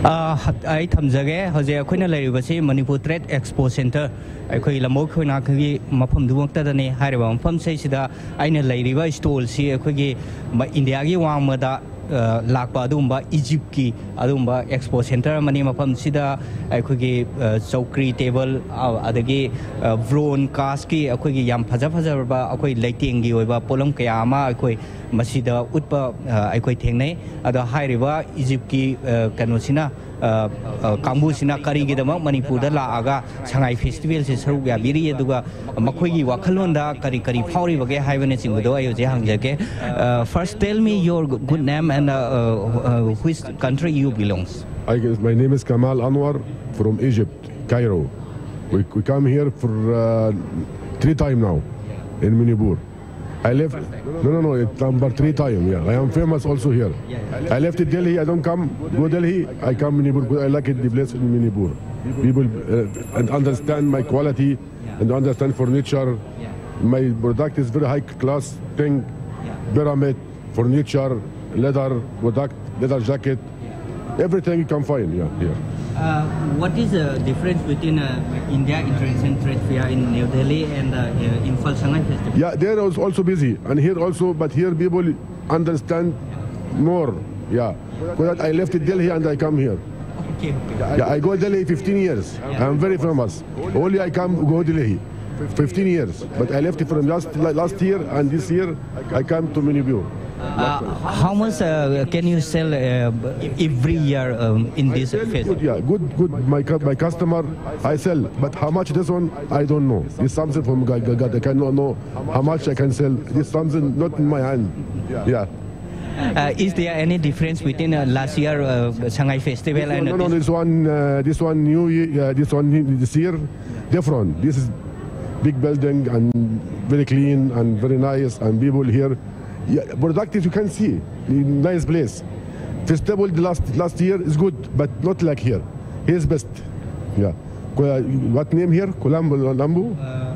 ꯑ, ꯑꯩ ꯊꯝꯖꯒꯦ꯫ ꯍꯧꯖꯤꯛ ꯑꯩꯈꯣꯏꯅ ꯂꯩꯔꯤꯕꯁꯤ ꯃꯅꯤꯄꯨꯔ ꯇ꯭ꯔꯦꯗ ꯑꯦꯛꯁꯄꯣ ꯁꯦꯟꯇꯔ, ꯑꯩꯈꯣꯏ ꯂꯝꯕꯣꯏ ꯈꯣꯡꯅꯥꯡꯈꯣꯡꯒꯤ ꯃꯐꯝꯗꯨꯃꯛꯇꯗꯅꯤ꯫ ꯍꯥꯏꯔꯤꯕ ꯃꯐꯝꯁꯤꯗꯩꯁꯤꯗ ꯑꯩꯅ ꯂꯩꯔꯤꯕ ꯁ꯭ꯇꯣꯜꯁꯤ ꯑꯩꯈꯣꯏꯒꯤ ꯃ-, ꯏꯟꯗꯤꯌꯥꯒꯤ ꯋꯥꯡꯃꯗ, ꯑ, ꯂꯥꯛꯄ ꯑꯗꯨꯒꯨꯝꯕ ꯏꯖꯤꯞꯀꯤ ꯑꯗꯨꯒꯨꯝꯕ ꯑꯦꯛꯁꯄꯣ ꯁꯦꯟꯇꯔ ꯑꯃꯅꯤ꯫ ꯃꯐꯝꯁꯤꯗ ꯑꯩꯈꯣꯏꯒꯤ, ꯑ, ꯆꯧꯀ꯭ꯔꯤ, ꯇꯦꯕꯜ, ꯑ, ꯑꯗꯒꯤ, ꯑ, ꯕ꯭ꯔꯣꯟ ꯀꯥꯁꯀꯤ ꯑꯩꯈꯣꯏꯒꯤ ꯌꯥꯝ ꯐꯖ ꯐꯖꯔꯕ ꯑꯩꯈꯣꯏ ꯂꯩꯇꯦꯡꯒꯤ ꯑꯣꯏꯕ ꯄꯣꯠꯂꯝ ꯀꯌꯥ ꯑꯃ ꯑꯩꯈꯣꯏ ꯃꯁꯤꯗ ꯎꯠꯄ, ꯑ, ꯑꯩꯈꯣꯏ ꯊꯦꯡꯅꯩ꯫ ꯑꯗꯣ ꯍꯥꯏꯔꯤꯕ ꯏꯖꯤꯞꯀꯤ, ꯑ, ꯀꯩꯅꯣꯁꯤꯅ, ꯑ, ꯑ, ꯀꯥꯡꯕꯨꯁꯤꯅ ꯀꯔꯤꯒꯤꯗꯃꯛ ꯃꯅꯤꯄꯨꯔꯗ ꯂꯥꯛꯑꯒ ꯁꯉꯥꯏ ꯐꯦꯁꯇꯤꯚꯦꯜꯁꯤ ꯁꯔꯨꯛ ꯌꯥꯕꯤꯔꯤ, ꯑꯗꯨꯒ ꯃꯈꯣꯏꯒꯤ ꯋꯥꯈꯜꯂꯣꯟꯗ ꯀꯔꯤ ꯀꯔꯤ ꯐꯥꯎꯔꯤꯕꯒꯦ ꯍꯥꯏꯕꯅꯆꯤꯡꯕꯗꯣ ꯑꯩ ꯍꯧꯖꯤꯛ ꯍꯪꯖꯒꯦ꯫ Uh, first, tell me your g-, good name and, uh, uh, uh, which country you belongs. I guess my name is Kamal Anwar from Egypt, Cairo. We, we come here for uh, three time now in Manipur. I left. No, no, no. It's number three time. Yeah, I am famous also here. I left Delhi. I don't come go Delhi. I come Manipur because I like it, the place in Manipur. People uh, and understand my quality and understand furniture. My product is very high class thing, pyramid, furniture, leather product, leather jacket, everything you can find. Yeah, here. Uh, what is the difference between uh, India International Trade Fair in New Delhi and uh, uh, Imphal Shanghai Festival? Yeah, there was also busy, and here also, but here people understand more. Yeah, because I left Delhi and I come here. Okay, okay. Yeah, I go Delhi fifteen years. I'm very famous. Only I come go Delhi, fifteen years. But I left from last last year and this year I come to Manipur. Uh, how much uh, can you sell uh, every year um, in this Sell phase? Good, yeah, good, good. My cu- my customer, I sell, but how much this one, I don't know. It's something from God. God, God. I cannot know how much I can sell. This something not in my hand. Yeah. Uh, is there any difference between uh, last year uh, Shanghai Festival and No, no, this? This one, uh, this one new year. Uh, this one this year, different. This is big building and very clean and very nice and people here. Yeah, productive. You can see nice place. Festival the last last year is good, but not like here. Here's best. Yeah. Ku- What name here? Kulambu, Lambu. Uh,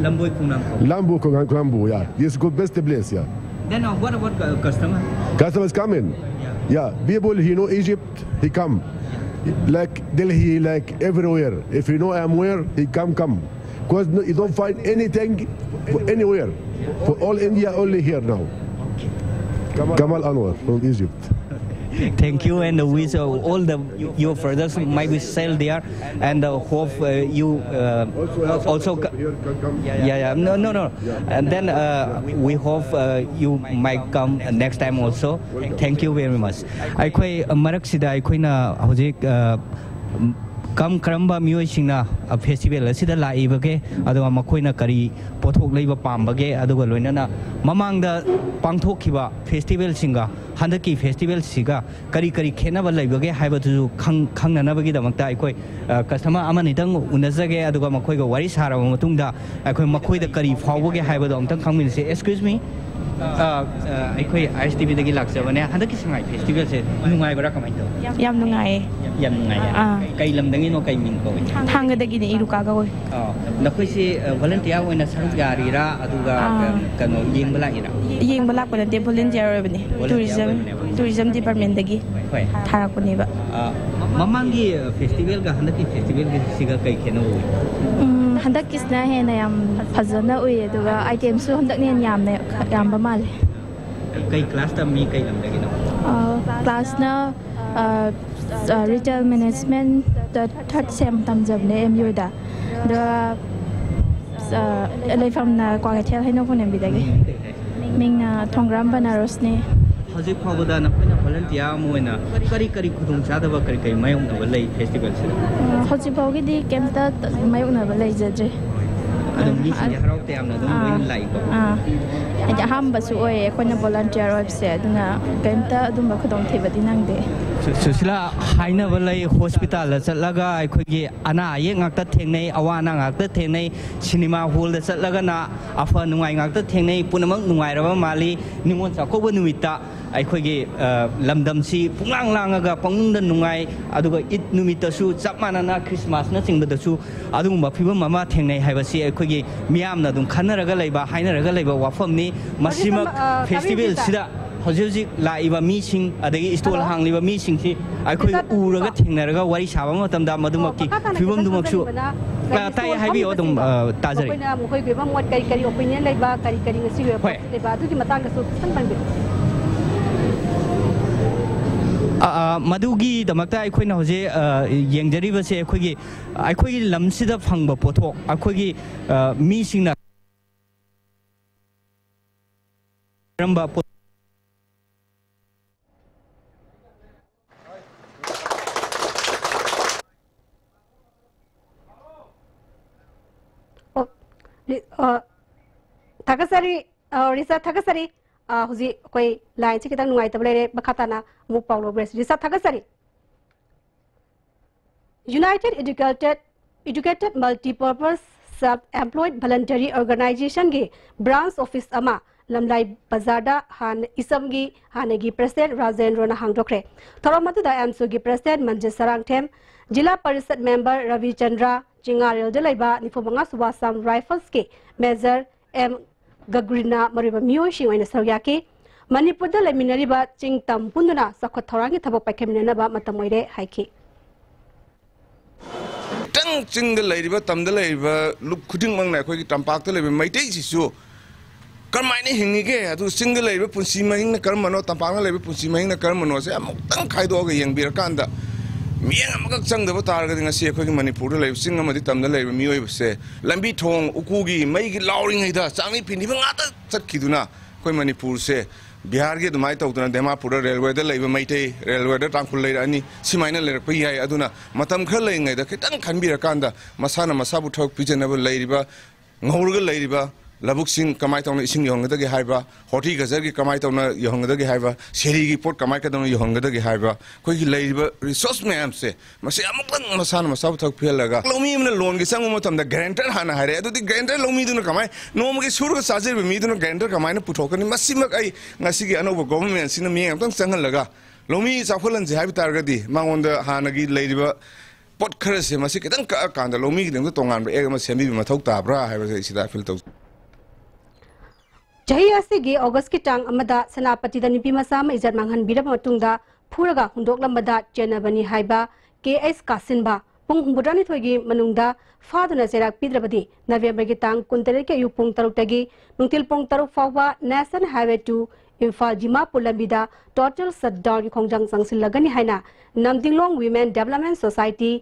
Lamboi Kunang. Lambu, Kulambu. Yeah. This good best place. Yeah. Then uh, what about uh, customer? Customers coming. Yeah, people, you know, Egypt, he come. Like Delhi, like everywhere. If you know I'm where, he come, come. Because no, you don't find anything for anywhere. For all India, only here now. Kamal Anwar from Egypt. Thank you, and wish uh, all the your products might be sell there, and uh, hope uh, you uh, also co- yeah, yeah, no, no, no. And then uh, we hope uh, you might come next time also. Thank you very much. ꯑꯩꯈꯣꯏ ꯃꯔꯛꯁꯤꯗ ꯑꯩꯈꯣꯏꯅ ꯍꯧꯖꯤꯛ ꯀꯝ ꯀꯔꯝꯕ ꯃꯤꯑꯣꯏꯁꯤꯡꯅ festival ꯑꯁꯤꯗ ꯂꯥꯛꯏꯕꯒꯦ, ꯑꯗꯨꯒ ꯃꯈꯣꯏꯅ ꯀꯔꯤ ꯄꯣꯠꯊꯣꯛ ꯂꯩꯕ ꯄꯥꯝꯕꯒꯦ, ꯑꯗꯨꯒ ꯂꯣꯏꯅꯅ ꯃꯃꯥꯡꯗ ꯄꯥꯡꯊꯣꯛꯈꯤꯕ ꯐꯦꯁꯇꯤꯚꯦꯜꯁꯤꯡꯒ ꯍꯟꯗꯛꯀꯤ ꯐꯦꯁꯇꯤꯚꯦꯜꯁꯤꯒ ꯀꯔꯤ ꯀꯔꯤ ꯈꯦꯠꯅꯕ ꯂꯩꯕꯒꯦ ꯍꯥꯏꯕꯗꯨꯁꯨ ꯈꯪ- ꯈꯪꯅꯅꯕꯒꯤꯗꯃꯛꯇ ꯑꯩꯈꯣꯏ ꯀꯁꯇꯃꯔ ꯑꯃꯅꯤꯗꯪ ꯎꯅꯖꯒꯦ, ꯑꯗꯨꯒ ꯃꯈꯣꯏꯒ ꯋꯥꯔꯤ ꯁꯥꯔꯕ ꯃꯇꯨꯡꯗ ꯑꯩꯈꯣꯏ ꯃꯈꯣꯏꯗ ꯀꯔꯤ ꯐꯥꯎꯕꯒꯦ ꯍꯥꯏꯕꯗꯣ ꯑꯃꯨꯛꯇꯪ ꯈꯪꯃꯤꯟꯅꯁꯦ꯫ Excuse me, ꯑꯩꯈꯣꯏ ꯑꯥꯏ ꯑꯦꯁ ꯇꯤ ꯚꯤꯗꯒꯤ ꯂꯥꯛꯆꯕꯅꯦ꯫ ꯍꯟꯗꯛꯀꯤ ꯁꯉꯥꯏ ꯐꯦꯁꯇꯤꯚꯦꯜꯁꯦ ꯅꯨꯡꯉꯥꯏꯕ꯭ꯔꯥ, ꯀꯃꯥꯏꯅ ꯇꯧꯋꯤ? ꯌꯥꯝ ꯅꯨꯡꯉꯥꯏꯌꯦ꯫ ꯌꯥꯝ ꯅꯨꯡꯉꯥꯏꯌꯦ꯫ ꯑꯥ꯫ ꯀꯩ ꯂꯝꯗꯒꯤꯅꯣ, ꯀꯩ ꯃꯤꯡ ꯀꯧꯏ? ꯊꯥꯡꯒꯗꯒꯤꯅꯦ, ꯏꯔꯨꯀꯥ ꯀꯧꯋꯦ꯫ ꯑꯥ, ꯅꯈꯣꯏꯁꯤ ꯚꯣꯂꯟꯇꯤꯌꯥꯔ ꯑꯣꯏꯅ ꯁꯔꯨꯛ ꯌꯥꯔꯤꯔꯥ, ꯑꯗꯨꯒ ꯑꯥ꯫ ꯀꯩꯅꯣ, ꯌꯦꯡꯕ ꯂꯥꯛꯏꯔꯥ? ꯌꯦꯡꯕ ꯂꯥꯛꯄ ꯅꯠꯇꯦ, ꯚꯣꯂꯟꯇꯤꯌꯥꯔ ꯑꯣꯏꯕꯅꯦ꯫ ꯚꯣꯂꯟꯇꯤꯌꯥꯔ ꯇꯨꯔꯤꯖꯝ ꯑꯣꯏꯕꯅꯦꯕ꯫ ꯇꯨꯔꯤꯖꯝ ꯗꯤꯄꯥꯔꯠꯃꯦꯟꯗꯒꯤ ꯍꯣꯏ꯫ ꯊꯥꯔꯛꯄꯅꯦꯕ꯫ ꯑꯥ, ꯃꯃꯥꯡꯒꯤ ꯐꯦꯁꯇꯤꯚꯦꯜꯒ ꯍꯟꯗꯛꯀꯤ ꯐꯦꯁꯇꯤꯚꯦꯜꯒꯤꯁꯤꯒ ꯀꯩ ꯈꯦꯠꯅꯕ ꯎꯏ? ꯎꯝ, ꯍꯟꯗꯛꯀꯤꯁꯤꯅ ꯍꯦꯟꯅ ꯌꯥꯝ ꯐꯖꯅ ꯎꯏ, ꯑꯗꯨꯒ ꯑꯥꯏꯇꯦꯝꯁꯨ ꯍꯟꯗꯛꯅ ꯍꯦꯟꯅ ꯌꯥꯝꯅ ꯌꯥꯝꯕ ꯃꯥꯜꯂꯦ꯫ ꯀꯩ ꯀ꯭ꯂꯥꯁ ꯇꯝꯃꯤ, ꯀꯩ ꯂꯝꯗꯒꯤꯅꯣ? ꯑꯥ, ꯀ꯭ꯂꯥꯁꯅ ꯔꯤꯇꯦꯜ ꯃꯦꯅꯦꯖꯃꯦꯟꯇ ꯊꯥꯔꯠ ꯁꯦꯝ ꯇꯝꯖꯕꯅꯦ ꯑꯦꯝ ꯌꯨꯗ꯫ ꯑꯗꯨꯒ ꯑꯥ, ꯂꯩꯐꯝꯅ ꯀ꯭ꯋꯥꯀꯩꯊꯦꯜ ꯍꯩꯅꯧ ꯄꯣꯟꯅꯦꯝꯕꯤꯗꯒꯤ꯫ ꯃꯤꯡꯅ ꯊꯣꯡꯒ꯭ꯔꯥꯝ ꯕꯅꯥꯔꯣꯁꯅꯤ꯫ ꯍꯧꯖꯤꯛ ꯐꯥꯎꯕꯗ ꯅꯈꯣꯏꯅ ꯚꯣꯂꯟꯇꯤꯌꯥꯔ ꯑꯃ ꯑꯣꯏꯅ ꯀꯔꯤ ꯀꯔꯤ ꯈꯨꯗꯣꯡꯆꯥꯗꯕ ꯀꯔꯤ ꯀꯔꯤ ꯃꯥꯌꯣꯛꯅꯕ ꯂꯩ ꯐꯦꯁꯇꯤꯚꯦꯜꯁꯤꯗ? ꯑ, ꯍꯧꯖꯤꯛ ꯐꯥꯎꯒꯤꯗꯤ ꯀꯩꯝꯇ ꯃꯥꯌꯣꯛꯅꯕ ꯂꯩꯖꯗ꯭ꯔꯤ꯫ ꯑꯗꯨꯝ ꯃꯤꯁꯤꯡꯁꯦ ꯑ, ꯍꯔꯥꯎ ꯇꯌꯥꯝꯅ ꯑꯗꯨꯝ ꯑꯥ, ꯂꯣꯏꯅ ꯂꯥꯛꯏꯀꯣ? ꯑꯥ꯫ ꯍꯥꯏꯗꯤ ꯑꯍꯥꯟꯕꯁꯨ ꯑꯣꯏꯌꯦ ꯑꯩꯈꯣꯏꯅ ꯚꯣꯂꯟꯇꯤꯌꯥꯔ ꯑꯣꯏꯕꯁꯦ, ꯑꯗꯨꯅ ꯀꯩꯝꯇ ꯑꯗꯨꯝꯕ ꯈꯨꯗꯣꯡꯊꯤꯕꯗꯤ ꯅꯪꯗꯦ꯫ ꯁꯨ-, ꯁꯨꯁꯤꯂꯥ, ꯍꯥꯏꯅꯕ ꯂꯩ, ꯍꯣꯁꯄꯤꯇꯥꯜꯗ ꯆꯠꯂꯒ ꯑꯩꯈꯣꯏꯒꯤ ꯑꯅꯥ ꯑꯌꯦꯛ ꯉꯥꯛꯇ ꯊꯦꯡꯅꯩ, ꯑꯋꯥ ꯑꯅꯥ ꯉꯥꯛꯇ ꯊꯦꯡꯅꯩ, ꯁꯤꯅꯦꯃꯥ ꯍꯣꯜꯗ ꯆꯠꯂꯒꯅ ꯑꯐ ꯅꯨꯡꯉꯥꯏ ꯉꯥꯛꯇ ꯊꯦꯡꯅꯩ, ꯄꯨꯝꯅꯃꯛ ꯅꯨꯡꯉꯥꯏꯔꯕ ꯃꯥꯜꯂꯤ꯫ ꯅꯤꯉꯣꯜ ꯆꯥꯛꯀꯧꯕ ꯅꯨꯃꯤꯠꯇ ꯑꯩꯈꯣꯏꯒꯤ, ꯑ, ꯂꯝꯗꯝꯁꯤ ꯄꯨꯡꯂꯥꯡ ꯂꯥꯡꯉꯒ ꯄꯪꯅꯨꯡꯗ ꯅꯨꯡꯉꯥꯏ, ꯑꯗꯨꯒ ꯏꯗ ꯅꯨꯃꯤꯠꯇꯁꯨ ꯆꯞ ꯃꯥꯟꯅꯅ ꯈ꯭ꯔꯤꯁꯃꯥꯁꯅꯆꯤꯡꯕꯗꯁꯨ ꯑꯗꯨꯒꯨꯝꯕ ꯐꯤꯕꯝ ꯑꯃ ꯊꯦꯡꯅꯩ ꯍꯥꯏꯕꯁꯤ ꯑꯩꯈꯣꯏꯒꯤ ꯃꯤꯌꯥꯝꯅ ꯑꯗꯨꯝ ꯈꯟꯅꯔꯒ ꯂꯩꯕ, ꯍꯥꯏꯅꯔꯒ ꯂꯩꯕ ꯋꯥꯐꯝꯅꯤ꯫ ꯍꯧꯖꯤꯛ ꯃꯁꯤꯃꯛ ꯇꯝ-, ꯑ, ꯀꯥꯕꯤꯔꯤꯁꯦ? ꯐꯦꯁꯇꯤꯚꯦꯜꯁꯤꯗ ꯍꯧꯖꯤꯛ ꯍꯧꯖꯤꯛ ꯂꯥꯛꯏꯕ ꯃꯤꯁꯤꯡ, ꯑꯗꯒꯤ ꯏꯁꯇꯣꯜ ꯍꯜꯂꯣ? ꯍꯥꯡꯂꯤꯕ ꯃꯤꯁꯤꯡꯁꯤ ꯑꯩꯈꯣꯏ ꯔꯤꯆꯥꯔꯗ ꯎꯔꯒ ꯇꯧꯕꯤꯕ? ꯊꯦꯡꯅꯔꯒ ꯋꯥꯔꯤ ꯁꯥꯕ ꯃꯇꯝꯗ ꯑꯣ, ꯃꯗꯨꯃꯛꯀꯤ ꯃꯈꯥ ꯇꯥꯅ ꯐꯤꯕꯝꯗꯨꯃꯛꯁꯨ ꯈꯤꯇꯪ ꯈꯪꯖꯅꯤꯡꯕꯅ, ꯑ, ꯉꯁꯥꯏꯒꯤ ꯇꯥꯏ, ꯏꯁꯇꯣꯜ ꯍꯥꯏꯕꯤꯌꯨ ꯑꯗꯨꯝ, ꯐꯝꯕꯁꯤꯡꯗꯣ, ꯑ, ꯇꯥꯖꯔꯤ꯫ ꯃꯈꯣꯏꯅ, ꯃꯈꯣꯏꯒꯤ ꯑꯣꯏꯕ ꯃꯣꯠ ꯀꯔꯤ ꯀꯔꯤ ꯑꯣꯄꯤꯅꯤꯌꯟ ꯂꯩꯕ, ꯀꯔꯤ ꯀꯔꯤ ꯉꯁꯤꯒꯤ ꯑꯣꯏꯕ ꯍꯣꯏ꯫ ꯄꯣꯠ ꯂꯩꯕ, ꯑꯗꯨꯒꯤ ꯃꯇꯥꯡꯗꯁꯨ ꯈꯤꯇꯪ ꯍꯥꯏꯕꯤꯌꯨ꯫ ꯑ, ꯑ, ꯃꯗꯨꯒꯤꯗꯃꯛꯇ ꯑꯩꯈꯣꯏꯅ ꯍꯧꯖꯤꯛ, ꯑ, ꯌꯦꯡꯖꯔꯤꯕꯁꯦ ꯑꯩꯈꯣꯏꯒꯤ, ꯑꯩꯈꯣꯏꯒꯤ ꯂꯝꯁꯤꯗ ꯐꯪꯕ ꯄꯣꯠꯊꯣꯛ, ꯑꯩꯈꯣꯏꯒꯤ, ꯑ, ꯃꯤꯁꯤꯡꯅ ꯀꯔꯝꯕ ꯄꯣꯠ- ꯑꯣ, ꯔꯤ-, ꯑ, ꯊꯥꯒꯠꯆꯔꯤ, ꯑ, ꯔꯤꯆꯥꯔꯗ, ꯊꯥꯒꯠꯆꯔꯤ꯫ ꯑ, ꯍꯧꯖꯤꯛ ꯑꯩꯈꯣꯏ ꯂꯥꯏꯟꯁꯤ ꯈꯤꯇꯪ ꯅꯨꯡꯉꯥꯏꯇꯕ ꯂꯩꯔꯦ, ꯃꯈꯥ ꯇꯥꯅ ꯑꯃꯨꯛ ꯄꯥꯎ ꯂꯧꯕꯤꯔꯁꯤ꯫ ꯔꯤꯆꯥꯔꯗ, ꯊꯥꯒꯠꯆꯔꯤ꯫ United Educated, Educated Multipurpose Self-Employed Voluntary Organizationꯒꯤ branch office ꯑꯃ ꯂꯝꯂꯥꯏ ꯕꯖꯥꯔꯗ ꯍꯥꯟꯅ ꯏꯁꯝꯒꯤ ꯍꯥꯟꯅꯒꯤ president ꯔꯥꯖꯦꯟꯗ꯭ꯔꯣꯅ ꯍꯥꯡꯗꯣꯛꯈ꯭ꯔꯦ꯫ ꯊꯧꯔꯝ ꯑꯗꯨꯗ ꯑꯦꯝꯁꯨꯒꯤ president ꯃꯟꯖꯤꯠ ꯁꯔꯥꯡꯊꯦꯝ, ꯖꯤꯂꯥ ꯄꯔꯤꯁꯠ member ꯔꯕꯤꯆꯟꯗ꯭ꯔ, ꯆꯤꯡꯉꯥꯔꯦꯜꯗ ꯂꯩꯕ ꯅꯤꯐꯨ ꯃꯉꯥ ꯁꯨꯕ Assam Riflesꯀꯤ major ꯑꯦꯝ ꯒꯒ꯭ꯔꯤꯅ ꯃꯔꯨꯑꯣꯏꯕ ꯃꯤꯑꯣꯏꯁꯤꯡ ꯑꯣꯏꯅ ꯁꯔꯨꯛ ꯌꯥꯈꯤ꯫ ꯃꯅꯤꯄꯨꯔꯗ ꯂꯩꯃꯤꯟꯅꯔꯤꯕ ꯆꯤꯡ ꯇꯝ ꯄꯨꯟꯗꯨꯅ ꯆꯥꯎꯈꯠ ꯊꯧꯔꯥꯡꯒꯤ ꯊꯕꯛ ꯄꯥꯏꯈꯠꯃꯤꯟꯅꯅꯕ ꯃꯇꯝ ꯑꯣꯏꯔꯦ ꯍꯥꯏꯈꯤ꯫ ꯈꯤꯇꯪ ꯆꯤꯡꯗ ꯂꯩꯔꯤꯕ, ꯇꯝꯗ ꯂꯩꯔꯤꯕ ꯂꯨꯞ ꯈꯨꯗꯤꯡꯃꯛꯅ ꯑꯩꯈꯣꯏꯒꯤ ꯇꯝꯄꯥꯛꯇ ꯂꯩꯕ ꯃꯩꯇꯩꯁꯤꯁꯨ ꯀꯔꯝꯍꯥꯏꯅ ꯍꯤꯡꯉꯤꯒꯦ, ꯑꯗꯨ ꯆꯤꯡꯗ ꯂꯩꯔꯤꯕ ꯄꯨꯟꯁꯤ ꯃꯍꯤꯡꯅ ꯀꯔꯝꯕꯅꯣ, ꯇꯝꯄꯥꯛꯅ ꯂꯩꯔꯤꯕ ꯄꯨꯟꯁꯤ ꯃꯍꯤꯡꯅ ꯀꯔꯝꯕꯅꯣꯁꯦ ꯑꯃꯨꯛꯇꯪ ꯈꯥꯏꯗꯣꯛꯑꯒ ꯌꯦꯡꯕꯤꯔꯀꯥꯟꯗ, ꯃꯤꯠꯌꯦꯡ ꯑꯃꯈꯛ ꯆꯪꯗꯕ ꯇꯥꯔꯒꯗꯤ ꯉꯁꯤ ꯑꯩꯈꯣꯏꯒꯤ ꯃꯅꯤꯄꯨꯔꯗ ꯂꯩꯔꯤꯕ ꯆꯤꯡ ꯑꯃꯗꯤ ꯇꯝꯗ ꯂꯩꯔꯤꯕ ꯃꯤꯑꯣꯏꯕꯁꯦ ꯂꯝꯕꯤ ꯊꯣꯡ ꯎꯀꯨꯒꯤ ꯃꯩꯒꯤ ꯂꯥꯎꯔꯤꯉꯩꯗ ꯆꯥꯛꯅꯤ ꯐꯤꯅꯤꯕ ꯉꯥꯛꯇ ꯆꯠꯈꯤꯗꯨꯅ ꯑꯩꯈꯣꯏ ꯃꯅꯤꯄꯨꯔꯁꯦ ꯕꯤꯍꯥꯔꯒꯤ ꯑꯗꯨꯃꯥꯏꯅ ꯇꯧꯗꯅ ꯗꯤꯃꯥꯄꯨꯔꯗ ꯔꯦꯜꯋꯦꯗ ꯂꯩꯕ ꯃꯩꯇꯩ, ꯔꯦꯜꯋꯦꯗ ꯇꯥꯡꯈꯨꯜ ꯂꯩꯔꯛꯑꯅꯤ, ꯁꯤꯃꯥꯏꯅ ꯂꯩꯔꯛꯄ ꯌꯥꯏ꯫ ꯑꯗꯨꯅ ꯃꯇꯝ ꯈꯔ ꯂꯩꯔꯤꯉꯩꯗ ꯈꯤꯇꯪ ꯈꯟꯕꯤꯔꯀꯥꯟꯗ ꯃꯁꯥꯅ ꯃꯁꯥꯕꯨ ꯊꯕꯛ ꯄꯤꯖꯅꯕ ꯂꯩꯔꯤꯕ, ꯉꯧꯔꯒ ꯂꯩꯔꯤꯕ ꯂꯧꯕꯨꯛꯁꯤꯡ ꯀꯃꯥꯏꯅ ꯇꯧꯅ ꯏꯁꯤꯡ ꯌꯧꯍꯟꯒꯗꯒꯦ ꯍꯥꯏꯕ, ꯍꯣꯔꯇꯤꯀꯜꯆꯔꯒꯤ ꯀꯃꯥꯏꯅ ꯇꯧꯅ ꯌꯧꯍꯟꯒꯗꯒꯦ ꯍꯥꯏꯕ, ꯁꯦꯔꯤꯒꯤ ꯄꯣꯠ ꯀꯃꯥꯏꯅ ꯇꯧꯅ ꯌꯧꯍꯟꯒꯗꯒꯦ ꯍꯥꯏꯕ, ꯑꯩꯈꯣꯏꯒꯤ ꯂꯩꯔꯤꯕ ꯔꯤꯁꯣꯔꯁ ꯃꯌꯥꯝꯁꯦ ꯃꯁꯤ ꯑꯃꯨꯛꯇꯪ ꯃꯁꯥꯅ ꯃꯁꯥꯕꯨ ꯊꯕꯛ ꯄꯤꯍꯜꯂꯒ, ꯂꯧꯃꯤ ꯑꯃꯅ ꯂꯣꯟꯒꯤ ꯆꯪꯕ ꯃꯇꯝꯗ ꯒ꯭ꯔꯦꯟꯇꯔ ꯍꯥꯟꯅ ꯍꯥꯏꯔꯛꯑꯦ꯫ ꯑꯗꯨꯗꯤ ꯒ꯭ꯔꯦꯟꯇꯔ ꯂꯧꯃꯤꯗꯨꯅ ꯀꯃꯥꯏ, ꯅꯣꯡꯃꯒꯤ ꯁꯨꯔꯒ ꯆꯥꯖꯔꯤꯕ ꯃꯤꯗꯨꯅ ꯒ꯭ꯔꯦꯟꯇꯔ ꯀꯃꯥꯏꯅ ꯄꯨꯊꯣꯛꯀꯅꯤ? ꯃꯁꯤꯃꯛ ꯑꯩ ꯉꯁꯤꯒꯤ ꯑꯅꯧꯕ ꯒꯣꯚꯔꯟꯃꯦꯟꯠꯁꯤꯅ ꯃꯤꯠꯌꯦꯡ ꯑꯃꯨꯛꯇꯪ ꯆꯪꯍꯜꯂꯒ, ꯂꯧꯃꯤ ꯆꯥꯎꯈꯠꯍꯟꯁꯦ ꯍꯥꯏꯕ ꯇꯥꯔꯒꯗꯤ ꯃꯉꯣꯟꯗ ꯍꯥꯟꯅꯒꯤ ꯂꯩꯔꯤꯕ ꯄꯣꯠ ꯈꯔꯁꯦ ꯃꯁꯤ ꯈꯤꯇꯪ ꯀꯛꯑꯀꯥꯟꯗ ꯂꯧꯃꯤꯒꯤꯗꯃꯛꯇ ꯇꯣꯉꯥꯟꯕ ꯑꯦꯛ ꯑꯃ ꯁꯦꯝꯕꯤꯕ ꯃꯊꯧ ꯇꯥꯕ꯭ꯔꯥ ꯍꯥꯏꯕꯁꯦ ꯑꯩ ꯁꯤꯗ ꯑꯄꯤꯜ ꯇꯧꯖꯩ꯫ ꯆꯍꯤ ꯑꯁꯤꯒꯤ ꯑꯣꯒꯁꯀꯤ ꯇꯥꯡ ꯑꯃꯗ ꯁꯦꯅꯥꯄꯇꯤꯗ ꯅꯨꯄꯤ ꯃꯆꯥ ꯑꯃ ꯏꯖꯠ ꯃꯥꯡꯍꯟꯕꯤꯔꯕ ꯃꯇꯨꯡꯗ ꯐꯨꯔꯒ ꯍꯨꯟꯗꯣꯛꯂꯝꯕꯗ ꯆꯦꯟꯅꯕꯅꯤ ꯍꯥꯏꯕ ꯀꯦ ꯑꯩꯆ ꯀꯥꯁꯤꯟꯕ ꯄꯨꯡ ꯍꯨꯝꯐꯨꯇꯔꯥꯅꯤꯊꯣꯏꯒꯤ ꯃꯅꯨꯡꯗ ꯐꯥꯗꯨꯅ ꯆꯩꯔꯥꯛ ꯄꯤꯗ꯭ꯔꯕꯗꯤ ꯅꯕꯦꯝꯕꯔꯒꯤ ꯇꯥꯡ ꯀꯨꯟꯇꯔꯦꯠꯀꯤ ꯑꯌꯨꯛ ꯄꯨꯡ ꯇꯔꯨꯛꯇꯒꯤ ꯅꯨꯡꯊꯤꯜ ꯄꯨꯡ ꯇꯔꯨꯛ ꯐꯥꯎꯕ National Highway two Imphal Dimapur ꯂꯝꯕꯤꯗ total shutdownꯒꯤ ꯈꯣꯡꯖꯪ ꯆꯪꯁꯤꯜꯂꯒꯅꯤ ꯍꯥꯏꯅ ꯅꯝꯗꯤꯡꯂꯣꯡ Women Development Society,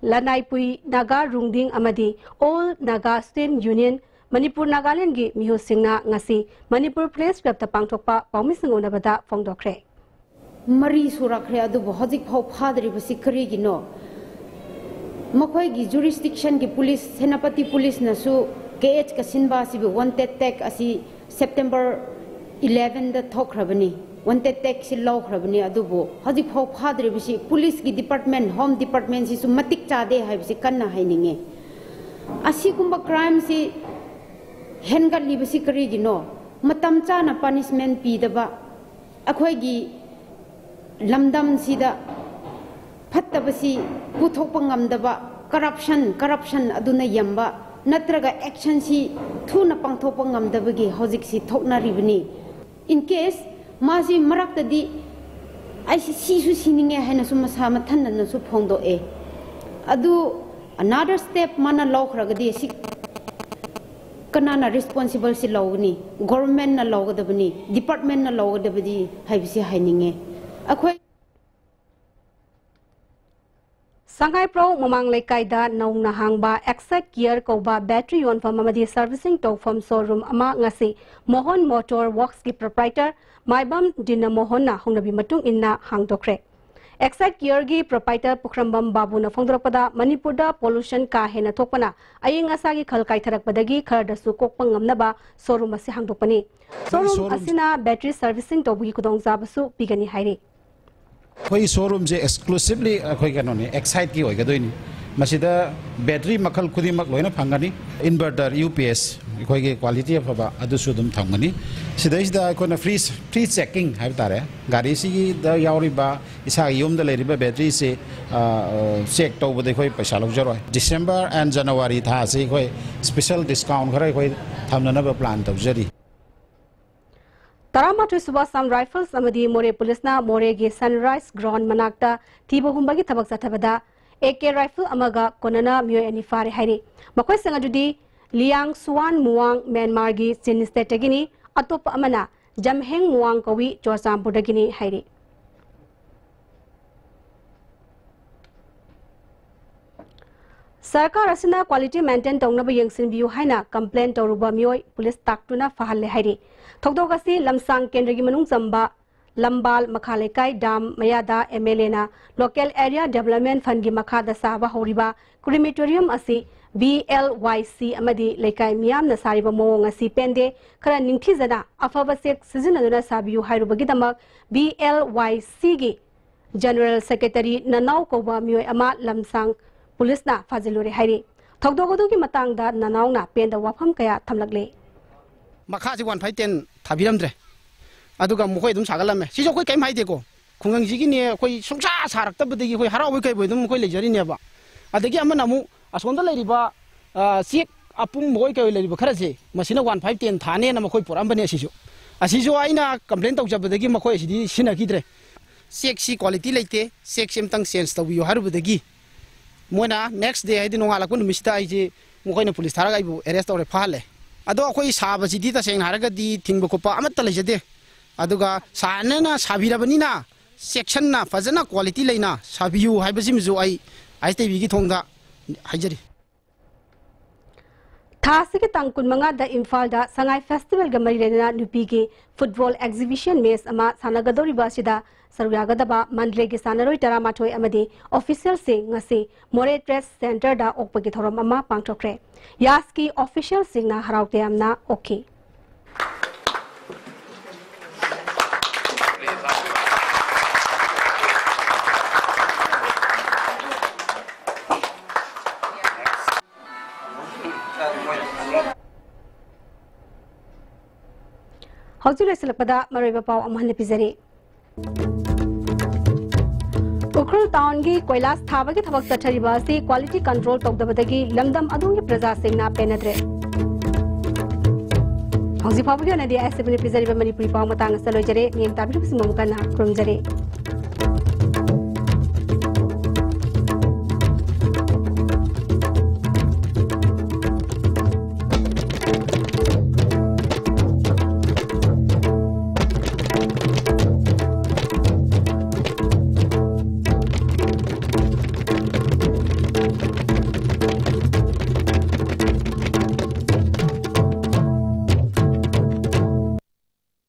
ꯂꯅꯥꯏꯄꯨꯏ ꯅꯥꯒꯥ ꯔꯨꯡꯗꯤꯡ ꯑꯃꯗꯤ All Naga Student Union Manipur ꯅꯥꯒꯥꯂꯦꯟꯒꯤ ꯃꯤꯍꯨꯠꯁꯤꯡꯅ ꯉꯁꯤ ꯃꯅꯤꯄꯨꯔ ꯄ꯭ꯔꯦꯁ ꯀ꯭ꯂꯕꯇ ꯄꯥꯡꯊꯣꯛꯄ ꯄꯥꯎꯃꯤꯁꯤꯡ ꯎꯅꯕꯗ ꯐꯣꯡꯗꯣꯛꯈ꯭ꯔꯦ꯫ ꯃꯔꯤ ꯁꯨꯔꯛꯈ꯭ꯔꯦ, ꯑꯗꯨꯕꯨ ꯍꯧꯖꯤꯛ ꯐꯥꯎ ꯐꯥꯗ꯭ꯔꯤꯕꯁꯤ ꯀꯔꯤꯒꯤꯅꯣ? ꯃꯈꯣꯏꯒꯤ jurisdictionꯒꯤ ꯄꯨꯂꯤꯁ, ꯁꯦꯅꯥꯄꯇꯤ ꯄꯨꯂꯤꯁꯅꯁꯨ ꯀꯦ ꯑꯩꯆ ꯀꯥꯁꯤꯟꯕ ꯑꯁꯤꯕꯨ wanted tag ꯑꯁꯤ September elevenꯗ ꯊꯣꯛꯈ꯭ꯔꯕꯅꯤ, wanted tagꯁꯤ ꯂꯧꯈ꯭ꯔꯕꯅꯤ꯫ ꯑꯗꯨꯕꯨ ꯍꯧꯖꯤꯛ ꯐꯥꯎ ꯐꯥꯗ꯭ꯔꯤꯕꯁꯤ ꯄꯨꯂꯤꯁꯀꯤ department, home departmentꯁꯤꯁꯨ ꯃꯇꯤꯛ ꯆꯥꯗꯦ ꯍꯥꯏꯕꯁꯤ ꯀꯟꯅ ꯍꯥꯏꯅꯤꯡꯉꯤ꯫ ꯑꯁꯤꯒꯨꯝꯕ crimeꯁꯤ ꯍꯦꯟꯒꯠꯂꯤꯕꯁꯤ ꯀꯔꯤꯒꯤꯅꯣ? ꯃꯇꯝ ꯆꯥꯅ punishment ꯄꯤꯗꯕ, ꯑꯩꯈꯣꯏꯒꯤ ꯂꯝꯗꯝꯁꯤꯗ ꯐꯠꯇꯕꯁꯤ ꯄꯨꯊꯣꯛꯄ ꯉꯝꯗꯕ, corruption, corruption ꯑꯗꯨꯅ ꯌꯥꯝꯕ, ꯅꯠꯇ꯭ꯔꯒ actionꯁꯤ ꯊꯨꯅ ꯄꯥꯡꯊꯣꯛꯄ ꯉꯝꯗꯕꯒꯤ ꯍꯧꯖꯤꯛꯁꯤ ꯊꯣꯛꯅꯔꯤꯕꯅꯤ꯫ In case ꯃꯥꯁꯤ ꯃꯔꯛꯇꯗꯤ ꯑꯩꯁꯤ ꯁꯤꯁꯨ ꯁꯤꯅꯤꯡꯉꯦ ꯍꯥꯏꯅꯁꯨ ꯃꯁꯥ ꯃꯊꯟꯇꯅꯁꯨ ꯐꯣꯡꯗꯣꯛꯑꯦ꯫ ꯑꯗꯨ another step ꯃꯥꯅ ꯂꯧꯈ꯭ꯔꯒꯗꯤ ꯁꯤ ꯀꯅꯥꯅ responsible ꯁꯤ ꯂꯧꯒꯅꯤ? Governmentꯅ ꯂꯧꯒꯗꯕꯅꯤ, departmentꯅ ꯂꯧꯒꯗꯕꯗꯤ ꯍꯥꯏꯕꯁꯤ ꯍꯥꯏꯅꯤꯡꯉꯦ꯫ ꯑꯩꯈꯣꯏ ꯁꯉꯥꯏꯄ꯭ꯔꯧ ꯃꯃꯥꯡ ꯂꯩꯀꯥꯏꯗ ꯅꯧꯅ ꯍꯥꯡꯕ ꯑꯦꯛꯁꯥꯏꯠ ꯀꯤꯌꯔ ꯀꯧꯕ ꯕꯦꯇ꯭ꯔꯤ ꯌꯣꯟꯐꯝ ꯑꯃꯗꯤ ꯁꯔꯚꯤꯁꯤꯡ ꯇꯧꯐꯝ ꯁꯣꯔꯨꯝ ꯑꯃ ꯉꯁꯤ ꯃꯣꯍꯟ ꯃꯣꯇꯣꯔ ꯋꯥꯔꯛꯁꯀꯤ ꯄ꯭ꯔꯣꯄ꯭ꯔꯥꯏꯇꯔ ꯃꯥꯏꯕꯝ ꯗꯤꯅ ꯃꯣꯍꯟꯅ ꯍꯧꯅꯕꯤ ꯃꯇꯨꯡ ꯏꯟꯅ ꯍꯥꯡꯗꯣꯛꯈ꯭ꯔꯦ꯫ ꯑꯦꯛꯁꯥꯏꯠ ꯀꯤꯌꯔꯒꯤ ꯄ꯭ꯔꯣꯄ꯭ꯔꯥꯏꯇꯔ ꯄꯨꯈ꯭ꯔꯝꯕꯝ ꯕꯥꯕꯨꯅ ꯐꯣꯡꯗꯣꯔꯛꯄꯗ, ꯃꯅꯤꯄꯨꯔꯗ ꯄꯣꯂꯨꯁꯟ ꯀꯥ ꯍꯦꯟꯅ ꯊꯣꯛꯄꯅ ꯑꯏꯪ ꯑꯁꯥꯒꯤ ꯈꯜ ꯀꯥꯏꯊꯔꯛꯄꯗꯒꯤ ꯈꯔꯗꯁꯨ ꯀꯣꯛꯄ ꯉꯝꯅꯕ ꯁꯣꯔꯨꯝ ꯑꯁꯤ ꯍꯥꯡꯗꯣꯛꯄꯅꯤ꯫ ꯁꯣꯔꯨꯝ ꯁꯣꯔꯨꯝ ꯑꯁꯤꯅ ꯕꯦꯇ꯭ꯔꯤ ꯁꯔꯚꯤꯁꯤꯡ ꯇꯧꯕꯒꯤ ꯈꯨꯗꯣꯡꯆꯥꯕꯁꯨ ꯄꯤꯒꯅꯤ ꯍꯥꯏꯔꯤ꯫ ꯑꯩꯈꯣꯏꯒꯤ ꯁꯣꯔꯨꯝꯁꯦ exclusively ꯑꯩꯈꯣꯏ ꯀꯩꯅꯣꯅꯤ, ꯑꯦꯛꯁꯥꯏꯠꯀꯤ ꯑꯣꯏꯒꯗꯣꯏꯅꯤ꯫ ꯃꯁꯤꯗ ꯕꯦꯇ꯭ꯔꯤ ꯃꯈꯜ ꯈꯨꯗꯤꯡꯃꯛ ꯂꯣꯏꯅ ꯐꯪꯒꯅꯤ꯫ ꯏꯟꯚꯔꯇꯔ, ꯌꯨ ꯄꯤ ꯑꯦꯁ, ꯑꯩꯈꯣꯏꯒꯤ ꯀ꯭ꯋꯥꯂꯤꯇꯤ ꯑꯐꯕ ꯑꯗꯨꯁꯨ ꯑꯗꯨꯝ ꯊꯝꯒꯅꯤ꯫ ꯁꯤꯗꯩꯁꯤꯗ ꯑꯩꯈꯣꯏꯅ ꯐ꯭ꯔꯤ, ꯐ꯭ꯔꯤ ꯆꯦꯛꯀꯤꯡ ꯍꯥꯏꯕ ꯇꯥꯔꯦ, ꯒꯥꯔꯤꯁꯤꯒꯤꯗ ꯌꯥꯎꯔꯤꯕ ꯏꯁꯥꯒꯤ ꯌꯨꯝꯗ ꯂꯩꯔꯤꯕ ꯕꯦꯇ꯭ꯔꯤꯁꯤ, ꯑ, ꯑ, ꯆꯦꯛ ꯇꯧꯕꯗ ꯑꯩꯈꯣꯏ ꯄꯩꯁꯥ ꯂꯧꯖꯔꯣꯏ꯫ ꯗꯤꯁꯦꯝꯕꯔ and ꯖꯅꯋꯥꯔꯤ ꯊꯥꯁꯤ ꯑꯩꯈꯣꯏ ꯁ꯭ꯄꯦꯁꯦꯜ ꯗꯤꯁꯀꯥꯎꯟ ꯈꯔ ꯑꯩꯈꯣꯏ ꯊꯝꯅꯅꯕ ꯄ꯭ꯂꯥꯟ ꯇꯧꯖꯔꯤ꯫ ꯇꯔꯥꯃꯥꯊꯣꯏ ꯁꯨꯕ ꯑꯁꯥꯝ ꯔꯥꯏꯐꯜꯁ ꯑꯃꯗꯤ ꯃꯣꯔꯦ ꯄꯨꯂꯤꯁꯅ ꯃꯣꯔꯦꯒꯤ ꯁꯟꯔꯥꯏꯁ ꯒ꯭ꯔꯥꯎꯟ ꯃꯅꯥꯛꯇ ꯊꯤꯕ ꯍꯨꯝꯕꯒꯤ ꯊꯕꯛ ꯆꯠꯊꯕꯗ ꯑꯦ ꯀꯦ ꯔꯥꯏꯐꯜ ꯑꯃꯒ ꯀꯣꯟꯅꯅ ꯃꯤꯑꯣꯏ ꯑꯅꯤ ꯐꯥꯔꯦ ꯍꯥꯏꯔꯤ꯫ ꯃꯈꯣꯏꯁꯤꯡ ꯑꯗꯨꯗꯤ ꯂꯤꯌꯥꯡ ꯁꯨꯋꯥꯟ ꯃꯨꯋꯥꯡ, ꯃ꯭ꯌꯥꯟꯃꯥꯔꯒꯤ ꯆꯤꯟ ꯁ꯭ꯇꯦꯠꯇꯒꯤꯅꯤ, ꯑꯇꯣꯞꯄ ꯑꯃꯅ ꯖꯝꯍꯦꯡ ꯃꯨꯋꯥꯡ ꯀꯧꯏ, ꯆꯨꯔꯆꯥꯟꯄꯨꯔꯗꯒꯤꯅꯤ ꯍꯥꯏꯔꯤ꯫ ꯁꯔꯀꯥꯔ ꯑꯁꯤꯅ ꯀ꯭ꯋꯥꯂꯤꯇꯤ ꯃꯦꯟꯇꯦꯟ ꯇꯧꯅꯕ ꯌꯦꯡꯁꯤꯟꯕꯤꯌꯨ ꯍꯥꯏꯅ ꯀꯝꯄ꯭ꯂꯦꯟ ꯇꯧꯔꯨꯕ ꯃꯤꯑꯣꯏ ꯄꯨꯂꯤꯁ ꯇꯥꯛꯇꯨꯅ ꯐꯥꯍꯜꯂꯦ ꯍꯥꯏꯔꯤ꯫ ꯊꯧꯗꯣꯛ ꯑꯁꯤ ꯂꯝꯁꯥꯡ ꯀꯦꯟꯗ꯭ꯔꯒꯤ ꯃꯅꯨꯡ ꯆꯟꯕ ꯂꯝꯕꯥꯜ ꯃꯈꯥ ꯂꯩꯀꯥꯏ ꯗꯥꯝ ꯃꯌꯥꯗ ꯑꯦꯝ ꯑꯦꯜ ꯑꯦꯅ ꯂꯣꯀꯦꯜ ꯑꯦꯔꯤꯌꯥ ꯗꯦꯕꯂꯞꯃꯦꯟ ꯐꯟꯒꯤ ꯃꯈꯥꯗ ꯁꯥꯕ ꯍꯧꯔꯤꯕ ꯀ꯭ꯔꯤꯃꯦꯇꯣꯔꯤꯌꯝ ꯑꯁꯤ ꯚꯤ ꯑꯦꯜ ꯋꯥꯏ ꯁꯤ ꯑꯃꯗꯤ ꯂꯩꯀꯥꯏ ꯃꯤꯌꯥꯝꯅ ꯁꯥꯔꯤꯕ ꯃꯑꯣꯡ ꯑꯁꯤ ꯄꯦꯟꯗꯦ, ꯈꯔ ꯅꯤꯡꯊꯤꯖꯅ ꯑꯐꯕ ꯆꯦꯛ ꯁꯤꯖꯤꯟꯅꯗꯨꯅ ꯁꯥꯕꯤꯌꯨ ꯍꯥꯏꯔꯨꯕꯒꯤꯗꯃꯛ ꯚꯤ ꯑꯦꯜ ꯋꯥꯏ ꯁꯤꯒꯤ ꯖꯦꯅꯔꯦꯜ ꯁꯦꯀ꯭ꯔꯦꯇꯔꯤ ꯅꯅꯥꯎ ꯀꯧꯕ ꯃꯤꯑꯣꯏ ꯑꯃ ꯂꯝꯁꯥꯡ ꯄꯨꯂꯤꯁꯅ ꯐꯥꯖꯤꯜꯂꯨꯔꯦ ꯍꯥꯏꯔꯤ꯫ ꯊꯧꯗꯣꯛ ꯑꯗꯨꯒꯤ ꯃꯇꯥꯡꯗ ꯅꯅꯥꯎꯅ ꯄꯦꯟꯗꯕ ꯋꯥꯐꯝ ꯀꯌꯥ ꯊꯝꯂꯛꯂꯦ꯫ ꯃꯈꯥꯁꯤ ꯋꯥꯟ ꯐꯥꯏꯚ ꯇꯦꯟ ꯊꯥꯕꯤꯔꯝꯗ꯭ꯔꯦ, ꯑꯗꯨꯒ ꯃꯈꯣꯏ ꯑꯗꯨꯝ ꯁꯥꯒꯠꯂꯝꯃꯦ꯫ ꯁꯤꯁꯨ ꯑꯩꯈꯣꯏ ꯀꯔꯤꯝ ꯍꯥꯏꯗꯦꯀꯣ, ꯈꯨꯡꯒꯪꯁꯤꯒꯤꯅꯦ, ꯑꯩꯈꯣꯏ ꯁꯨꯡꯁꯥ ꯁꯥꯔꯛꯇꯕꯗꯒꯤ ꯑꯩꯈꯣꯏ ꯍꯔꯥꯎꯕꯣꯏ ꯀꯩꯕꯣꯏ ꯑꯗꯨꯝ ꯑꯩꯈꯣꯏ ꯂꯩꯖꯔꯤꯅꯦꯕ꯫ ꯑꯗꯒꯤ ꯑꯃꯅ ꯑꯃꯨꯛ ꯑꯁꯣꯝꯗ ꯂꯩꯔꯤꯕ, ꯑ, ꯆꯦꯛ ꯑꯄꯨꯝꯕ ꯑꯣꯏ ꯀꯩ ꯑꯣꯏ ꯂꯩꯔꯤꯕ ꯈꯔꯁꯦ, ꯃꯁꯤꯅ ꯋꯥꯟ ꯐꯥꯏꯚ ꯇꯦꯟ ꯊꯥꯅꯦꯅ ꯃꯈꯣꯏ ꯄꯨꯔꯛꯑꯝꯕꯅꯦ꯫ ꯑꯁꯤꯁꯨ, ꯑꯁꯤꯁꯨ ꯑꯩꯅ ꯀꯝꯄ꯭ꯂꯦꯟ ꯇꯧꯖꯕꯗꯒꯤ ꯃꯈꯣꯏ ꯑꯁꯤꯗꯤ ꯁꯤꯖꯤꯟꯅꯈꯤꯗ꯭ꯔꯦ꯫ ꯆꯦꯛꯁꯤ ꯀ꯭ꯋꯥꯂꯤꯇꯤ ꯂꯩꯇꯦ, ꯆꯦꯛꯁꯤ ꯑꯝꯇꯪ ꯆꯦꯟꯖ ꯇꯧꯕꯤꯌꯨ ꯍꯥꯏꯔꯨꯕꯗꯒꯤ ꯃꯣꯏꯅ ꯅꯦꯛꯁ ꯗꯦ, ꯍꯥꯏꯗꯤ ꯅꯣꯡꯉꯥꯜꯂꯛꯄ ꯅꯨꯃꯤꯠꯁꯤꯗ ꯑꯩꯁꯦ, ꯃꯈꯣꯏꯅ ꯄꯨꯂꯤꯁ ꯊꯥꯔꯒ ꯑꯩꯕꯨ ꯑꯦꯔꯦꯁ ꯇꯧꯔꯦ, ꯐꯥꯍꯜꯂꯦ꯫ ꯑꯗꯣ ꯑꯩꯈꯣꯏ ꯁꯥꯕꯁꯤꯗꯤ ꯇꯁꯦꯡꯅ ꯍꯥꯏꯔꯒꯗꯤ ꯊꯤꯡꯕ ꯈꯣꯠꯄ ꯑꯃꯠꯇ ꯂꯩꯖꯗꯦ꯫ ꯑꯗꯨꯒ ꯁꯥꯔꯅ ꯁꯥꯕꯤꯔꯕꯅꯤꯅ ꯆꯦꯛꯁꯟꯅ ꯐꯖꯅ ꯀ꯭ꯋꯥꯂꯤꯇꯤ ꯂꯩꯅ ꯁꯥꯕꯤꯌꯨ ꯍꯥꯏꯕꯁꯤꯃꯁꯨ ꯑꯩ ꯑꯥꯏ ꯑꯦꯁ ꯇꯤ ꯚꯤꯒꯤ ꯊꯣꯡꯗ ꯍꯥꯏꯖꯔꯤ꯫ ꯊꯥ ꯑꯁꯤꯒꯤ ꯇꯥꯡ ꯀꯨꯟꯃꯉꯥꯗ ꯏꯝꯐꯥꯜꯗ ꯁꯉꯥꯏ ꯐꯦꯁꯇꯤꯚꯦꯜꯒ ꯃꯔꯤ ꯂꯩꯅꯅ ꯅꯨꯄꯤꯒꯤ ꯐꯨꯠꯕꯣꯜ ꯑꯦꯛꯖꯤꯕꯤꯁꯟ ꯃꯦꯆ ꯑꯃ ꯁꯥꯟꯅꯒꯗꯧꯔꯤꯕ ꯑꯁꯤꯗ ꯁꯔꯨꯛ ꯌꯥꯒꯗꯕ ꯃꯟꯗꯂꯦꯒꯤ ꯁꯥꯟꯅꯔꯣꯏ ꯇꯔꯥꯃꯥꯊꯣꯏ ꯑꯃꯗꯤ ꯑꯣꯐꯤꯁꯤꯌꯦꯜꯁꯤꯡ ꯉꯁꯤ ꯃꯣꯔꯦ ꯇ꯭ꯔꯦꯗ ꯁꯦꯟꯇꯔꯗ ꯑꯣꯛꯄꯒꯤ ꯊꯧꯔꯝ ꯑꯃ ꯄꯥꯡꯊꯣꯛꯈ꯭ꯔꯦ꯫ ꯌꯥꯁꯀꯤ ꯑꯣꯐꯤꯁꯤꯌꯦꯜꯁꯤꯡꯅ ꯍꯔꯥꯎ ꯇꯌꯥꯝꯅ ꯑꯣꯛꯈꯤ꯫ ꯍꯧꯖꯤꯛ ꯂꯣꯏꯁꯤꯜꯂꯛꯄꯗ ꯃꯔꯨꯑꯣꯏꯕ ꯄꯥꯎ ꯑꯃꯨꯛ ꯍꯟꯅ ꯄꯤꯖꯔꯤ꯫ ꯎꯈ꯭ꯔꯨꯜ ꯇꯥꯎꯟꯒꯤ ꯀꯣꯏꯂꯥꯁ ꯊꯥꯕꯒꯤ ꯊꯕꯛ ꯆꯠꯊꯔꯤꯕ ꯑꯁꯤ ꯀ꯭ꯋꯥꯂꯤꯇꯤ ꯀꯟꯇ꯭ꯔꯣꯜ ꯇꯧꯗꯕꯗꯒꯤ ꯂꯝꯗꯝ ꯑꯗꯨꯒꯤ ꯄ꯭ꯔꯖꯥꯁꯤꯡꯅ ꯄꯦꯟꯅꯗ꯭ꯔꯦ꯫ ꯍꯧꯖꯤꯛ ꯐꯥꯎꯕꯒꯤ ꯑꯣꯏꯅꯗꯤ ꯑꯥꯏ ꯑꯦꯁ ꯇꯤ ꯚꯤꯅ ꯄꯤꯖꯔꯤꯕ ꯃꯅꯤꯄꯨꯔꯤ ꯄꯥꯎ ꯃꯇꯥꯡ ꯑꯁꯤꯗ ꯂꯣꯏꯖꯔꯦ꯫ ꯃꯤꯠꯌꯦꯡ ꯇꯥꯕꯤꯔꯤꯕꯁꯤꯡꯕꯨ ꯑꯃꯨꯛ ꯍꯟꯅ ꯈꯨꯔꯨꯝꯖꯔꯤ꯫